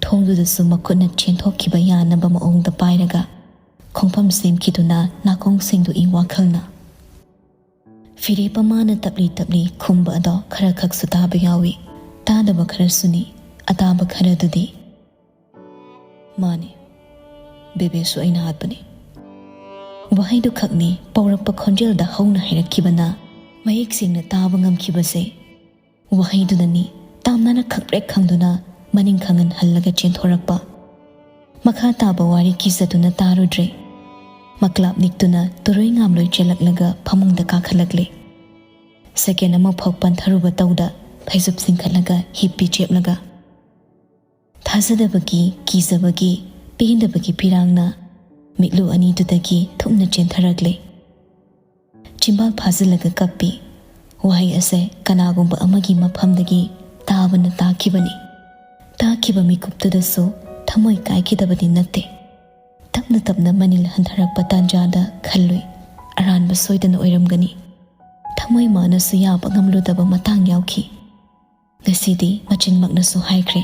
ꯊꯣꯡꯗꯨꯗꯁꯨ ꯃꯈꯨꯠꯅ ꯆꯦꯟꯊꯣꯛꯈꯤꯕ ꯌꯥꯅꯕ ꯃꯑꯣꯡꯗ ꯄꯥꯏꯔꯒ ꯈꯣꯡꯐꯝ ꯁꯦꯝꯈꯤꯗꯨꯅ ꯅꯥꯀꯣꯡ ꯁꯦꯡꯗꯣꯛꯏ ꯋꯥꯈꯜꯅ꯫ ꯐꯤꯔꯦꯞꯄ ꯃꯥꯅ ꯇꯞꯂꯤ ꯇꯞꯂꯤ ꯈꯨꯝꯕ ꯑꯗꯣ ꯈꯔ ꯈꯛꯁꯨ ꯇꯥꯕ ꯌꯥꯎꯏ꯫ ꯇꯥꯗꯕ ꯈꯔꯁꯨꯅꯤ꯫ ꯑꯇꯥꯕ ꯈꯔꯗꯨꯗꯤ, "ꯃꯥꯅꯤ," ꯕꯦꯕꯦꯁꯨ ꯑꯩꯅ ꯍꯥꯠꯄꯅꯤ꯫ ꯋꯥꯍꯩꯗꯨ ꯈꯛꯅꯤ ꯄꯧꯔꯛꯄ ꯈꯣꯟꯖꯦꯜꯗ ꯍꯧꯅ ꯍꯥꯏꯔꯛꯈꯤꯕꯅ ꯃꯌꯦꯛ ꯁꯦꯡꯅ ꯇꯥꯕ ꯉꯝꯈꯤꯕꯁꯦ꯫ ꯋꯥꯍꯩꯗꯨꯅꯅꯤ ꯇꯥꯝꯅꯅ ꯈꯪꯄ꯭ꯔꯦꯛ ꯈꯪꯗꯨꯅ ꯃꯅꯤꯡ ꯈꯪꯍꯟ ꯍꯜꯂꯒ ꯆꯦꯟꯊꯣꯔꯛꯄ꯫ ꯃꯈꯥ ꯇꯥꯕ ꯋꯥꯔꯤ ꯀꯤꯖꯗꯨꯅ ꯇꯥꯔꯨꯗ꯭ꯔꯦ꯫ ꯃꯀ꯭ꯂꯥꯞ ꯅꯤꯛꯇꯨꯅ ꯇꯨꯔꯣꯏ ꯉꯥꯝꯂꯣꯏ ꯆꯦꯜꯂꯛꯂꯒ ꯐꯃꯨꯡꯗ ꯀꯥꯈꯠꯂꯛꯂꯦ꯫ ꯁꯦꯀꯦꯟ ꯑꯃꯐꯥꯎ ꯄꯟꯊꯔꯨꯕ ꯇꯧꯗ ꯐꯩꯖꯨꯞ ꯆꯤꯡꯈꯠꯂꯒ ꯍꯤꯞꯄꯤ ꯆꯦꯞꯂꯒ꯫ ꯊꯥꯖꯗꯕꯒꯤ, ꯀꯤꯖꯕꯒꯤ, ꯄꯦꯟꯗꯕꯒꯤ ꯄꯤꯔꯥꯡꯅ ꯃꯤꯠꯂꯨ ꯑꯅꯤꯗꯨꯗꯒꯤ ꯊꯨꯞꯅ ꯆꯦꯟꯊꯔꯛꯂꯦ꯫ ꯆꯤꯝꯕꯥꯜ ꯐꯥꯖꯤꯜꯂꯒ ꯀꯞꯄꯤ꯫ ꯋꯥꯍꯩ ꯑꯁꯦ ꯀꯅꯥꯒꯨꯝꯕ ꯑꯃꯒꯤ ꯃꯐꯝꯗꯒꯤ ꯇꯥꯕꯅ ꯇꯥꯈꯤꯕꯅꯤ꯫ ꯇꯥꯈꯤꯕ ꯃꯤꯀꯨꯞꯇꯨꯗꯁꯨ ꯊꯃꯣꯏ ꯀꯥꯏꯈꯤꯗꯕꯗꯤ ꯅꯠꯇꯦ꯫ ꯇꯞꯅ ꯇꯞꯅ ꯃꯅꯤꯜ ꯍꯟꯊꯔꯛꯄ ꯇꯥꯟꯖꯥꯗ ꯈꯜꯂꯨꯏ, ꯑꯔꯥꯟꯕ ꯁꯣꯏꯗꯅ ꯑꯣꯏꯔꯝꯒꯅꯤ꯫ ꯊꯃꯣꯏ ꯃꯥꯅꯁꯨ ꯌꯥꯕ ꯉꯝꯂꯨꯗꯕ ꯃꯇꯥꯡ ꯌꯥꯎꯈꯤ꯫ ꯉꯁꯤꯗꯤ ꯃꯆꯤꯟꯃꯛꯅꯁꯨ ꯍꯥꯏꯈ꯭ꯔꯦ꯫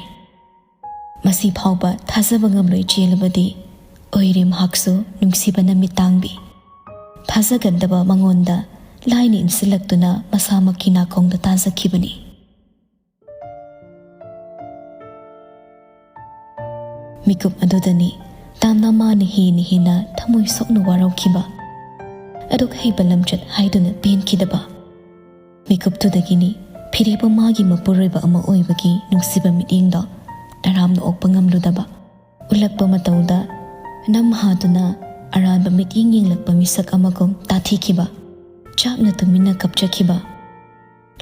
ꯃꯁꯤ ꯐꯥꯎꯕ ꯊꯥꯖꯕ ꯉꯝꯂꯣꯏ ꯆꯦꯜꯂꯕꯗꯤ ꯑꯣꯏꯔꯦ ꯃꯍꯥꯛꯁꯨ ꯅꯨꯡꯁꯤꯕꯅ ꯃꯤꯠ ꯇꯥꯡꯕꯤ꯫ ꯊꯥꯖꯒꯟꯗꯕ ꯃꯉꯣꯟꯗ ꯂꯥꯏꯅ ꯏꯟꯁꯤꯜꯂꯛꯇꯨꯅ ꯃꯁꯥꯃꯛꯀꯤ ꯅꯥꯀꯣꯡꯗ ꯇꯥꯖꯈꯤꯕꯅꯤ꯫ ꯃꯤꯀꯨꯞ ꯑꯗꯨꯗꯅꯤ ꯇꯥꯝꯅ ꯃꯥꯅ ꯍꯦꯟꯅ ꯍꯦꯟꯅ ꯊꯃꯣꯏ ꯁꯣꯛꯅ ꯋꯥꯔꯧꯈꯤꯕ꯫ ꯑꯗꯨꯛ ꯍꯩꯕ ꯂꯝꯆꯠ ꯍꯥꯏꯗꯨꯅ ꯄꯦꯟꯈꯤꯗꯕ꯫ ꯃꯤꯀꯨꯞꯇꯨꯗꯒꯤꯅꯤ ꯐꯤꯔꯦꯞꯄ ꯃꯥꯒꯤ ꯃꯄꯨꯔꯣꯏꯕ ꯑꯃ ꯑꯣꯏꯕꯒꯤ ꯅꯨꯡꯁꯤꯕ ꯃꯤꯠꯌꯦꯡꯗꯣ ꯇꯔꯥꯝꯅ ꯑꯣꯛꯄ ꯉꯝꯂꯨꯗꯕ꯫ ꯎꯠꯂꯛꯄ ꯃꯇꯧꯗ ꯅꯝ ꯍꯥꯗꯨꯅ ꯑꯔꯥꯟꯕ ꯃꯤꯠꯌꯦꯡ ꯌꯦꯡꯂꯛꯄ ꯃꯤꯁꯛ ꯑꯃꯒꯨꯝ ꯇꯥꯊꯤꯈꯤꯕ꯫ ꯆꯥꯛꯅ ꯇꯨꯃꯤꯟꯅ ꯀꯞꯆꯈꯤꯕ꯫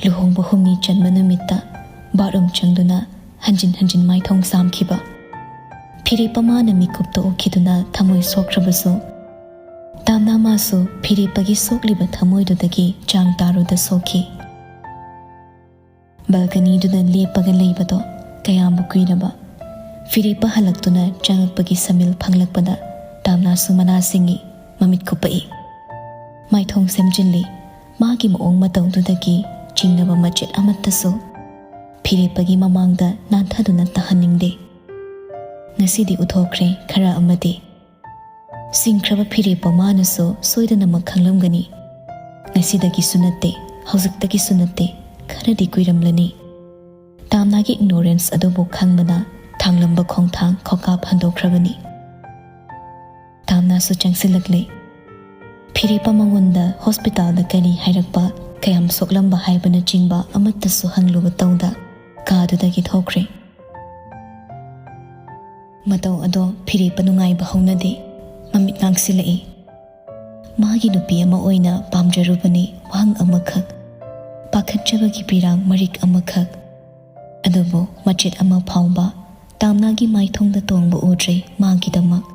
ꯂꯨꯍꯣꯡꯕ ꯍꯨꯝꯅꯤ ꯆꯟꯕ ꯅꯨꯃꯤꯠꯇ ꯕꯥꯠꯔꯨꯝ ꯆꯪꯗꯨꯅ ꯍꯟꯖꯤꯟ ꯍꯟꯖꯤꯟ ꯃꯥꯏꯊꯣꯡ ꯆꯥꯝꯈꯤꯕ꯫ ꯐꯤꯔꯦꯞꯄ ꯃꯥꯅ ꯃꯤꯀꯨꯞꯇ ꯎꯈꯤꯗꯨꯅ ꯊꯃꯣꯏ ꯁꯣꯛꯈ꯭ꯔꯕꯁꯨ, ꯇꯥꯝꯅ ꯃꯥꯁꯨ ꯐꯤꯔꯦꯞꯄꯒꯤ ꯁꯣꯛꯂꯤꯕ ꯊꯃꯣꯏꯗꯨꯗꯒꯤ ꯆꯥꯡ ꯇꯥꯔꯨꯗ ꯁꯣꯛꯈꯤ꯫ ꯕꯜꯀꯅꯤꯗꯨꯗ ꯂꯦꯞꯄꯒ ꯂꯩꯕꯗꯣ ꯀꯌꯥꯝꯕꯨ ꯀꯨꯏꯔꯕ꯫ ꯐꯤꯔꯦꯞꯄ ꯍꯜꯂꯛꯇꯨꯅ ꯆꯪꯉꯛꯄꯒꯤ ꯁꯃꯤꯜ ꯐꯪꯂꯛꯄꯗ ꯇꯥꯝꯅꯥꯁꯨ ꯃꯅꯥ ꯁꯤꯡꯉꯤ, ꯃꯃꯤꯠ ꯀꯨꯞꯄꯛꯏ꯫ ꯃꯥꯏꯊꯣꯡ ꯁꯦꯝꯖꯤꯜꯂꯤ꯫ ꯃꯥꯒꯤ ꯃꯑꯣꯡ ꯃꯇꯧꯗꯨꯗꯒꯤ ꯆꯤꯡꯅꯕ ꯃꯆꯦꯠ ꯑꯃꯠꯇꯁꯨ ꯐꯤꯔꯦꯞꯄꯒꯤ ꯃꯃꯥꯡꯗ ꯅꯥꯟꯊꯗꯨꯅ ꯇꯥꯍꯟꯅꯤꯡꯗꯦ꯫ ꯉꯁꯤꯗꯤ ꯎꯠꯊꯣꯛꯈ꯭ꯔꯦ ꯈꯔ ꯑꯃꯗꯤ꯫ ꯁꯤꯡꯈ꯭ꯔꯕ ꯐꯤꯔꯦꯞꯄ ꯃꯥꯅꯁꯨ ꯁꯣꯏꯗꯅꯃꯛ ꯈꯪꯂꯝꯒꯅꯤ꯫ ꯉꯁꯤꯗꯒꯤꯁꯨ ꯅꯠꯇꯦ, ꯍꯧꯖꯤꯛꯇꯒꯤꯁꯨ ꯅꯠꯇꯦ, ꯈꯔꯗꯤ ꯀꯨꯏꯔꯝꯂꯅꯤ꯫ ꯇꯥꯝꯅꯥꯒꯤ ignorance ꯑꯗꯨꯕꯨ ꯈꯪꯕꯅ ꯊꯥꯡꯂꯝꯕ ꯈꯣꯡꯊꯥꯡ ꯈꯣꯡꯀꯥꯞ ꯍꯟꯗꯣꯛꯈ꯭ꯔꯕꯅꯤ꯫ ꯇꯥꯝꯅꯥꯁꯨ ꯆꯪꯁꯤꯜꯂꯛꯂꯦ꯫ ꯐꯤꯔꯦꯞꯄ ꯃꯉꯣꯟꯗ ꯍꯣꯁꯄꯤꯇꯥꯜꯗ ꯀꯔꯤ ꯍꯥꯏꯔꯛꯄ, ꯀꯌꯥꯝ ꯁꯣꯛꯂꯝꯕ ꯍꯥꯏꯕꯅꯆꯤꯡꯕ ꯑꯃꯠꯇꯁꯨ ꯍꯪꯂꯨꯕ ꯇꯧꯗ ꯀꯥꯗꯨꯗꯒꯤ ꯊꯣꯛꯈ꯭ꯔꯦ꯫ ꯃꯇꯧ ꯑꯗꯣ ꯐꯤꯔꯦꯞꯄ ꯅꯨꯡꯉꯥꯏꯕ ꯍꯧꯅꯗꯦ꯫ ꯃꯃꯤꯠ ꯉꯥꯡꯁꯤꯜꯂꯛꯏ꯫ ꯃꯥꯒꯤ ꯅꯨꯄꯤ ꯑꯃ ꯑꯣꯏꯅ ꯄꯥꯝꯖꯔꯨꯕꯅꯤ ꯋꯥꯍꯪ ꯑꯃꯈꯛ, ꯄꯥꯈꯠꯆꯕꯒꯤ ꯄꯤꯔꯥꯡ ꯃꯔꯤꯛ ꯑꯃꯈꯛ꯫ ꯑꯗꯨꯕꯨ ꯃꯆꯦꯠ ꯑꯃ ꯐꯥꯎꯕ ꯇꯥꯝꯅꯥꯒꯤ ꯃꯥꯏꯊꯣꯡꯗ ꯇꯣꯡꯕ ꯎꯗ꯭ꯔꯦ ꯃꯥꯒꯤꯗꯃꯛ꯫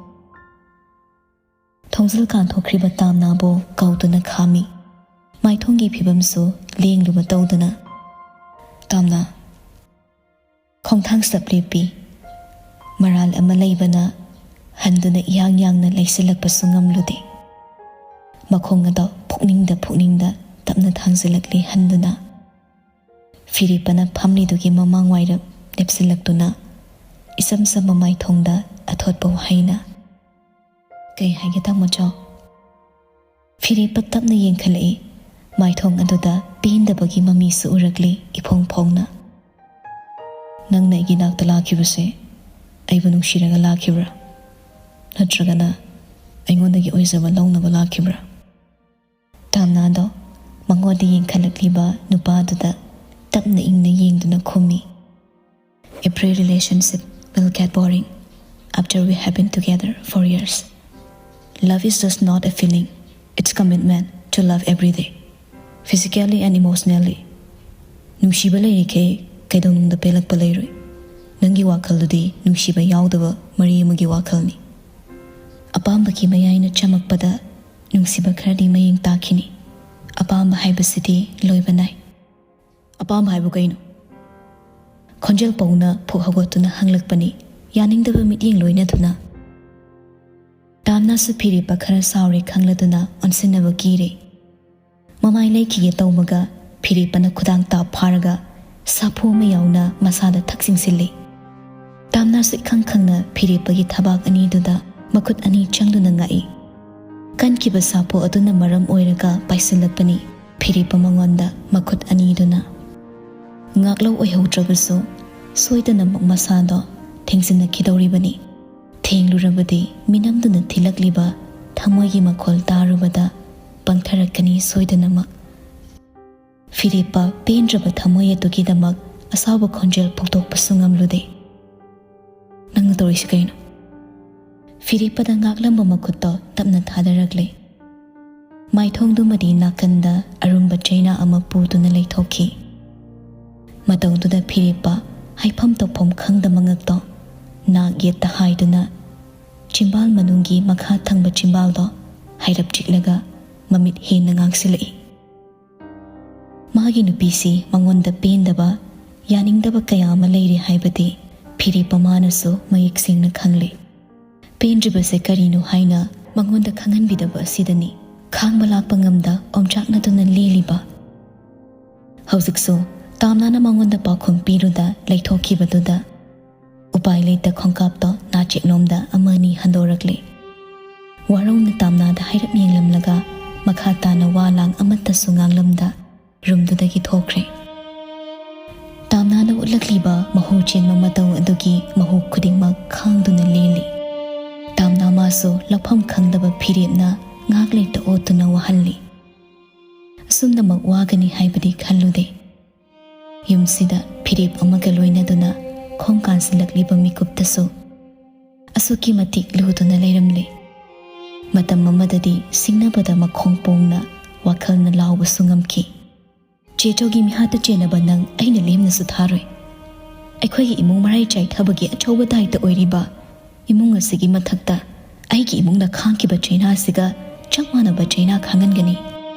ꯊꯣꯡꯖꯤꯜ ꯀꯥꯟꯊꯣꯛꯈ꯭ꯔꯤꯕ ꯇꯥꯝꯅꯥꯕꯨ ꯀꯧꯗꯨꯅ ꯈꯥꯝꯃꯤ꯫ ꯃꯥꯏꯊꯣꯡꯒꯤ ꯐꯤꯕꯝꯁꯨ ꯂꯦꯡꯂꯨꯕ ꯇꯧꯗꯅ꯫ "ꯇꯥꯝꯅꯥ!" ꯈꯣꯡꯊꯥꯡ ꯁꯞ ꯂꯦꯞꯄꯤ꯫ ꯃꯔꯥꯜ ꯑꯃ ꯂꯩꯕꯅ ꯍꯟꯗꯨꯅ ꯏꯌꯥꯡ ꯌꯥꯡꯅ ꯂꯩꯁꯤꯜꯂꯛꯄꯁꯨ ꯉꯝꯂꯨꯗꯦ꯫ ꯃꯈꯣꯡ ꯑꯗꯣ ꯄꯨꯛꯅꯤꯡꯗ ꯄꯨꯛꯅꯤꯡꯗ ꯇꯞꯅ ꯊꯥꯡꯖꯤꯜꯂꯛꯂꯤ ꯍꯟꯗꯨꯅ꯫ ꯐꯤꯔꯦꯞꯄꯅ ꯐꯝꯂꯤꯗꯨꯒꯤ ꯃꯃꯥꯡ ꯋꯥꯏꯔꯞ ꯂꯦꯞꯁꯤꯜꯂꯛꯇꯨꯅ ꯏꯆꯝ ꯆꯝꯕ ꯃꯥꯏꯊꯣꯡꯗ ꯑꯊꯣꯠꯄ ꯋꯥꯍꯩꯅ, "ꯀꯩ ꯍꯥꯏꯒꯦ ꯇꯥꯃꯣꯆꯧ?" ꯐꯤꯔꯦꯞꯄ ꯇꯞꯅ ꯌꯦꯡꯈꯠꯂꯛꯏ꯫ ꯃꯥꯏꯊꯣꯡ ꯑꯗꯨꯗ ꯄꯦꯟꯗꯕꯒꯤ ꯃꯃꯤꯁꯨ ꯎꯔꯛꯂꯤ ꯏꯐꯣꯡ ꯐꯣꯡꯅ꯫ "ꯅꯪꯅ ꯑꯩꯒꯤ ꯅꯥꯛꯇ ꯂꯥꯛꯈꯤꯕꯁꯦ ꯑꯩꯕꯨ ꯅꯨꯡꯁꯤꯔꯒ ꯂꯥꯛꯈꯤꯕ꯭ꯔꯥ? ꯅꯠꯇ꯭ꯔꯒꯅ ꯑꯩꯉꯣꯟꯗꯒꯤ ꯑꯣꯏꯖꯕ ꯂꯧꯅꯕ ꯂꯥꯛꯈꯤꯕ꯭ꯔꯥ?" ꯇꯥꯝꯅꯥꯗꯣ ꯃꯉꯣꯟꯗ ꯌꯦꯡꯈꯠꯂꯛꯂꯤꯕ ꯅꯨꯄꯥꯗꯨꯗ ꯇꯞꯅ ꯏꯪꯅ ꯌꯦꯡꯗꯨꯅ ꯈꯨꯝꯃꯤ꯫ "Every relationship will get boring after we have been together for years. Love is just not a feeling, it's commitment to love every day, physically and emotionally." ꯅꯨꯡꯁꯤꯕ ꯂꯩꯔꯤꯈꯩ ꯀꯩꯗꯧꯅꯨꯡꯗ ꯄꯦꯜꯂꯛꯄ ꯂꯩꯔꯣꯏ꯫ ꯅꯪꯒꯤ ꯋꯥꯈꯜꯗꯨꯗꯤ ꯅꯨꯡꯁꯤꯕ ꯌꯥꯎꯗꯕ ꯃꯔꯤ ꯑꯃꯒꯤ ꯋꯥꯈꯜꯅꯤ꯫ ꯑꯄꯥꯝꯕꯒꯤ ꯃꯌꯥꯏꯅ ꯆꯝꯃꯛꯄꯗ ꯅꯨꯡꯁꯤꯕ ꯈꯔꯗꯤ ꯃꯌꯦꯡ ꯇꯥꯈꯤꯅꯤ꯫ ꯑꯄꯥꯝꯕ ꯍꯥꯏꯕꯁꯤꯗꯤ ꯂꯣꯏꯕ ꯅꯥꯏ꯫ "ꯑꯄꯥꯝꯕ ꯍꯥꯏꯕꯨ ꯀꯩꯅꯣ?" ꯈꯣꯟꯖꯦꯜ ꯄꯧꯅ ꯐꯨꯛ ꯍꯧꯒꯠꯇꯨꯅ ꯍꯪꯂꯛꯄꯅꯤ, ꯌꯥꯅꯤꯡꯗꯕ ꯃꯤꯠꯌꯦꯡ ꯂꯣꯏꯅꯗꯨꯅ꯫ ꯇꯥꯝꯅꯥꯁꯨ ꯐꯤꯔꯦꯞꯄ ꯈꯔ ꯁꯥꯎꯔꯦ ꯈꯪꯂꯗꯨꯅ ꯑꯣꯟꯁꯤꯟꯅꯕ ꯀꯤꯔꯦ꯫ ꯃꯃꯥꯏ ꯂꯩꯈꯤꯒꯦ ꯇꯧꯕꯒ ꯐꯤꯔꯦꯞꯄꯅ ꯈꯨꯗꯥꯡ ꯇꯥꯞ ꯐꯥꯔꯒ ꯁꯥꯐꯨ ꯑꯃ ꯌꯥꯎꯅ ꯃꯁꯥꯗ ꯊꯛ ꯆꯤꯡꯁꯤꯜꯂꯤ꯫ ꯇꯥꯝꯅꯥꯁꯨ ꯏꯈꯪ ꯈꯪꯅ ꯐꯤꯔꯦꯞꯄꯒꯤ ꯊꯕꯥꯛ ꯑꯅꯤꯗꯨꯗ ꯃꯈꯨꯠ ꯑꯅꯤ ꯆꯪꯗꯨꯅ ꯉꯛꯏ꯫ ꯀꯟꯈꯤꯕ ꯁꯥꯐꯨ ꯑꯗꯨꯅ ꯃꯔꯝ ꯑꯣꯏꯔꯒ ꯄꯥꯏꯁꯤꯜꯂꯛꯄꯅꯤ ꯐꯤꯔꯦꯞꯄ ꯃꯉꯣꯟꯗ ꯃꯈꯨꯠ ꯑꯅꯤꯗꯨꯅ꯫ ꯉꯥꯛꯂꯧ ꯑꯣꯏꯍꯧꯗ꯭ꯔꯕꯁꯨ ꯁꯣꯏꯗꯅꯃꯛ ꯃꯁꯥꯗꯣ ꯊꯦꯡꯖꯤꯟꯅꯈꯤꯗꯧꯔꯤꯕꯅꯤ꯫ ꯊꯦꯡꯂꯨꯔꯕꯗꯤ ꯃꯤꯅꯝꯗꯨꯅ ꯊꯤꯜꯂꯛꯂꯤꯕ ꯊꯃꯣꯏꯒꯤ ꯃꯈꯣꯜ ꯇꯥꯔꯨꯕꯗ ꯄꯪꯊꯔꯛꯀꯅꯤ ꯁꯣꯏꯗꯅꯃꯛ꯫ ꯐꯤꯔꯦꯞꯄ ꯄꯦꯟꯗ꯭ꯔꯕ ꯊꯃꯣꯏ ꯑꯗꯨꯒꯤꯗꯃꯛ ꯑꯁꯥꯎꯕ ꯈꯣꯟꯖꯦꯜ ꯐꯣꯡꯗꯣꯛꯄꯁꯨ ꯉꯝꯂꯨꯗꯦ꯫ "ꯅꯪꯅ ꯇꯧꯔꯤꯁꯤ ꯀꯩꯅꯣ?" ꯐꯤꯔꯦꯞꯄꯗ ꯉꯥꯛꯂꯝꯕ ꯃꯈꯨꯠꯇꯣ ꯇꯞꯅ ꯊꯥꯗꯔꯛꯂꯦ꯫ ꯃꯥꯏꯊꯣꯡꯗꯨꯃꯗꯤ ꯅꯥꯀꯟꯗ ꯑꯔꯨꯝꯕ ꯆꯩꯅꯥ ꯑꯃ ꯄꯨꯗꯨꯅ ꯂꯩꯊꯣꯛꯈꯤ꯫ ꯃꯇꯧꯗꯨꯗ ꯐꯤꯔꯦꯞꯄ ꯍꯥꯏꯐꯝ ꯇꯧꯐꯝ ꯈꯪꯗ ꯃꯉꯛꯇꯣ ꯅꯥꯛ ꯌꯦꯠꯇ ꯍꯥꯏꯗꯨꯅ ꯆꯤꯝꯕꯥꯜ ꯃꯅꯨꯡꯒꯤ ꯃꯈꯥ ꯊꯪꯕ ꯆꯤꯝꯕꯥꯜꯗꯣ ꯍꯥꯏꯔꯞ ꯆꯤꯛꯂꯒ ꯃꯃꯤꯠ ꯍꯦꯟꯅ ꯉꯥꯡꯁꯤꯜꯂꯛꯏ꯫ ꯃꯥꯒꯤ ꯅꯨꯄꯤꯁꯤ ꯃꯉꯣꯟꯗ ꯄꯦꯟꯗꯕ, ꯌꯥꯅꯤꯡꯗꯕ ꯀꯌꯥ ꯑꯃ ꯂꯩꯔꯤ ꯍꯥꯏꯕꯗꯤ ꯐꯤꯔꯦꯞꯄ ꯃꯥꯅꯁꯨ ꯃꯌꯦꯛ ꯁꯦꯡꯅ ꯈꯪꯂꯤ꯫ ꯄꯦꯟꯗ꯭ꯔꯤꯕꯁꯦ ꯀꯔꯤꯅꯣ ꯍꯥꯏꯅ ꯃꯉꯣꯟꯗ ꯈꯪꯍꯟꯕꯤꯗꯕ ꯑꯁꯤꯗꯅꯤ ꯈꯥꯡꯕ ꯂꯥꯛꯄ ꯉꯝꯗ ꯑꯣꯝꯆꯥꯛꯅꯗꯨꯅ ꯂꯦꯜꯂꯤꯕ꯫ ꯍꯧꯖꯤꯛꯁꯨ ꯇꯥꯝꯅꯥꯅ ꯃꯉꯣꯟꯗ ꯄꯥꯎꯈꯨꯝ ꯄꯤꯔꯨꯗ ꯂꯩꯊꯣꯛꯈꯤꯕꯗꯨꯗ ꯎꯄꯥꯏ ꯂꯩꯇ ꯈꯣꯡꯀꯥꯞꯇꯣ ꯅꯥꯆꯦꯛꯂꯣꯝꯗ ꯑꯃ ꯑꯅꯤ ꯍꯟꯗꯣꯔꯛꯂꯦ꯫ ꯋꯥꯔꯧꯅ ꯇꯥꯝꯅꯥꯗ ꯍꯥꯏꯔꯞ ꯌꯦꯡꯂꯝꯂꯒ ꯃꯈꯥ ꯇꯥꯅ ꯋꯥ ꯂꯥꯡ ꯑꯃꯠꯇꯁꯨ ꯉꯥꯡꯂꯝꯗ ꯔꯨꯝꯗꯨꯗꯒꯤ ꯊꯣꯛꯈ꯭ꯔꯦ꯫ ꯇꯥꯝꯅꯥꯅ ꯎꯠꯂꯛꯂꯤꯕ ꯃꯍꯨ ꯆꯦꯟꯕ ꯃꯇꯧ ꯑꯗꯨꯒꯤ ꯃꯍꯨ ꯈꯨꯗꯤꯡꯃꯛ ꯈꯥꯡꯗꯨꯅ ꯂꯦꯜꯂꯤ꯫ ꯇꯥꯝꯅꯥ ꯃꯥꯁꯨ ꯂꯧꯐꯝ ꯈꯪꯗꯕ ꯐꯤꯔꯦꯞꯅ ꯉꯥꯏꯍꯥꯛ ꯂꯩꯇ ꯑꯣꯠꯇꯨꯅ ꯋꯥꯍꯜꯂꯤ꯫ ꯑꯁꯨꯝꯅꯃꯛ ꯋꯥꯒꯅꯤ ꯍꯥꯏꯕꯗꯤ ꯈꯜꯂꯨꯗꯦ꯫ ꯌꯨꯝꯁꯤꯗ ꯐꯤꯔꯦꯞ ꯑꯃꯒ ꯂꯣꯏꯅꯗꯨꯅ ꯈꯣꯡ ꯀꯥꯟꯁꯤꯜꯂꯛꯂꯤꯕ ꯃꯤꯀꯨꯞꯇꯁꯨ ꯑꯁꯨꯛꯀꯤ ꯃꯇꯤꯛ ꯂꯨꯗꯨꯅ ꯂꯩꯔꯝꯂꯦ꯫ ꯃꯇꯝ ꯑꯃꯗꯗꯤ ꯁꯤꯡꯅꯕꯗ ꯃꯈꯣꯡ ꯄꯣꯡꯅ ꯋꯥꯈꯜꯅ ꯂꯥꯎꯕꯁꯨ ꯉꯝꯈꯤ꯫ "ꯆꯦ ꯆꯧꯒꯤ ꯃꯤꯍꯥꯠꯇ ꯆꯦꯟꯅꯕ ꯅꯪ ꯑꯩꯅ ꯂꯦꯝꯅꯁꯨ ꯊꯥꯔꯣꯏ꯫ ꯑꯩꯈꯣꯏꯒꯤ ꯏꯃꯨꯡ ꯃꯔꯥꯏ ꯆꯥꯏꯊꯕꯒꯤ ꯑꯆꯧꯕ ꯗꯥꯏꯇ ꯑꯣꯏꯔꯤꯕ ꯏꯃꯨꯡ ꯑꯁꯤꯒꯤ ꯃꯊꯛꯇ ꯑꯩꯒꯤ ꯏꯃꯨꯡꯅ ꯈꯥꯡꯈꯤꯕ ꯆꯩꯅꯥ ꯑꯁꯤꯒ ꯆꯞ ꯃꯥꯟꯅꯕ ꯆꯩꯅꯥ ꯈꯥꯡꯍꯟꯒꯅꯤ꯫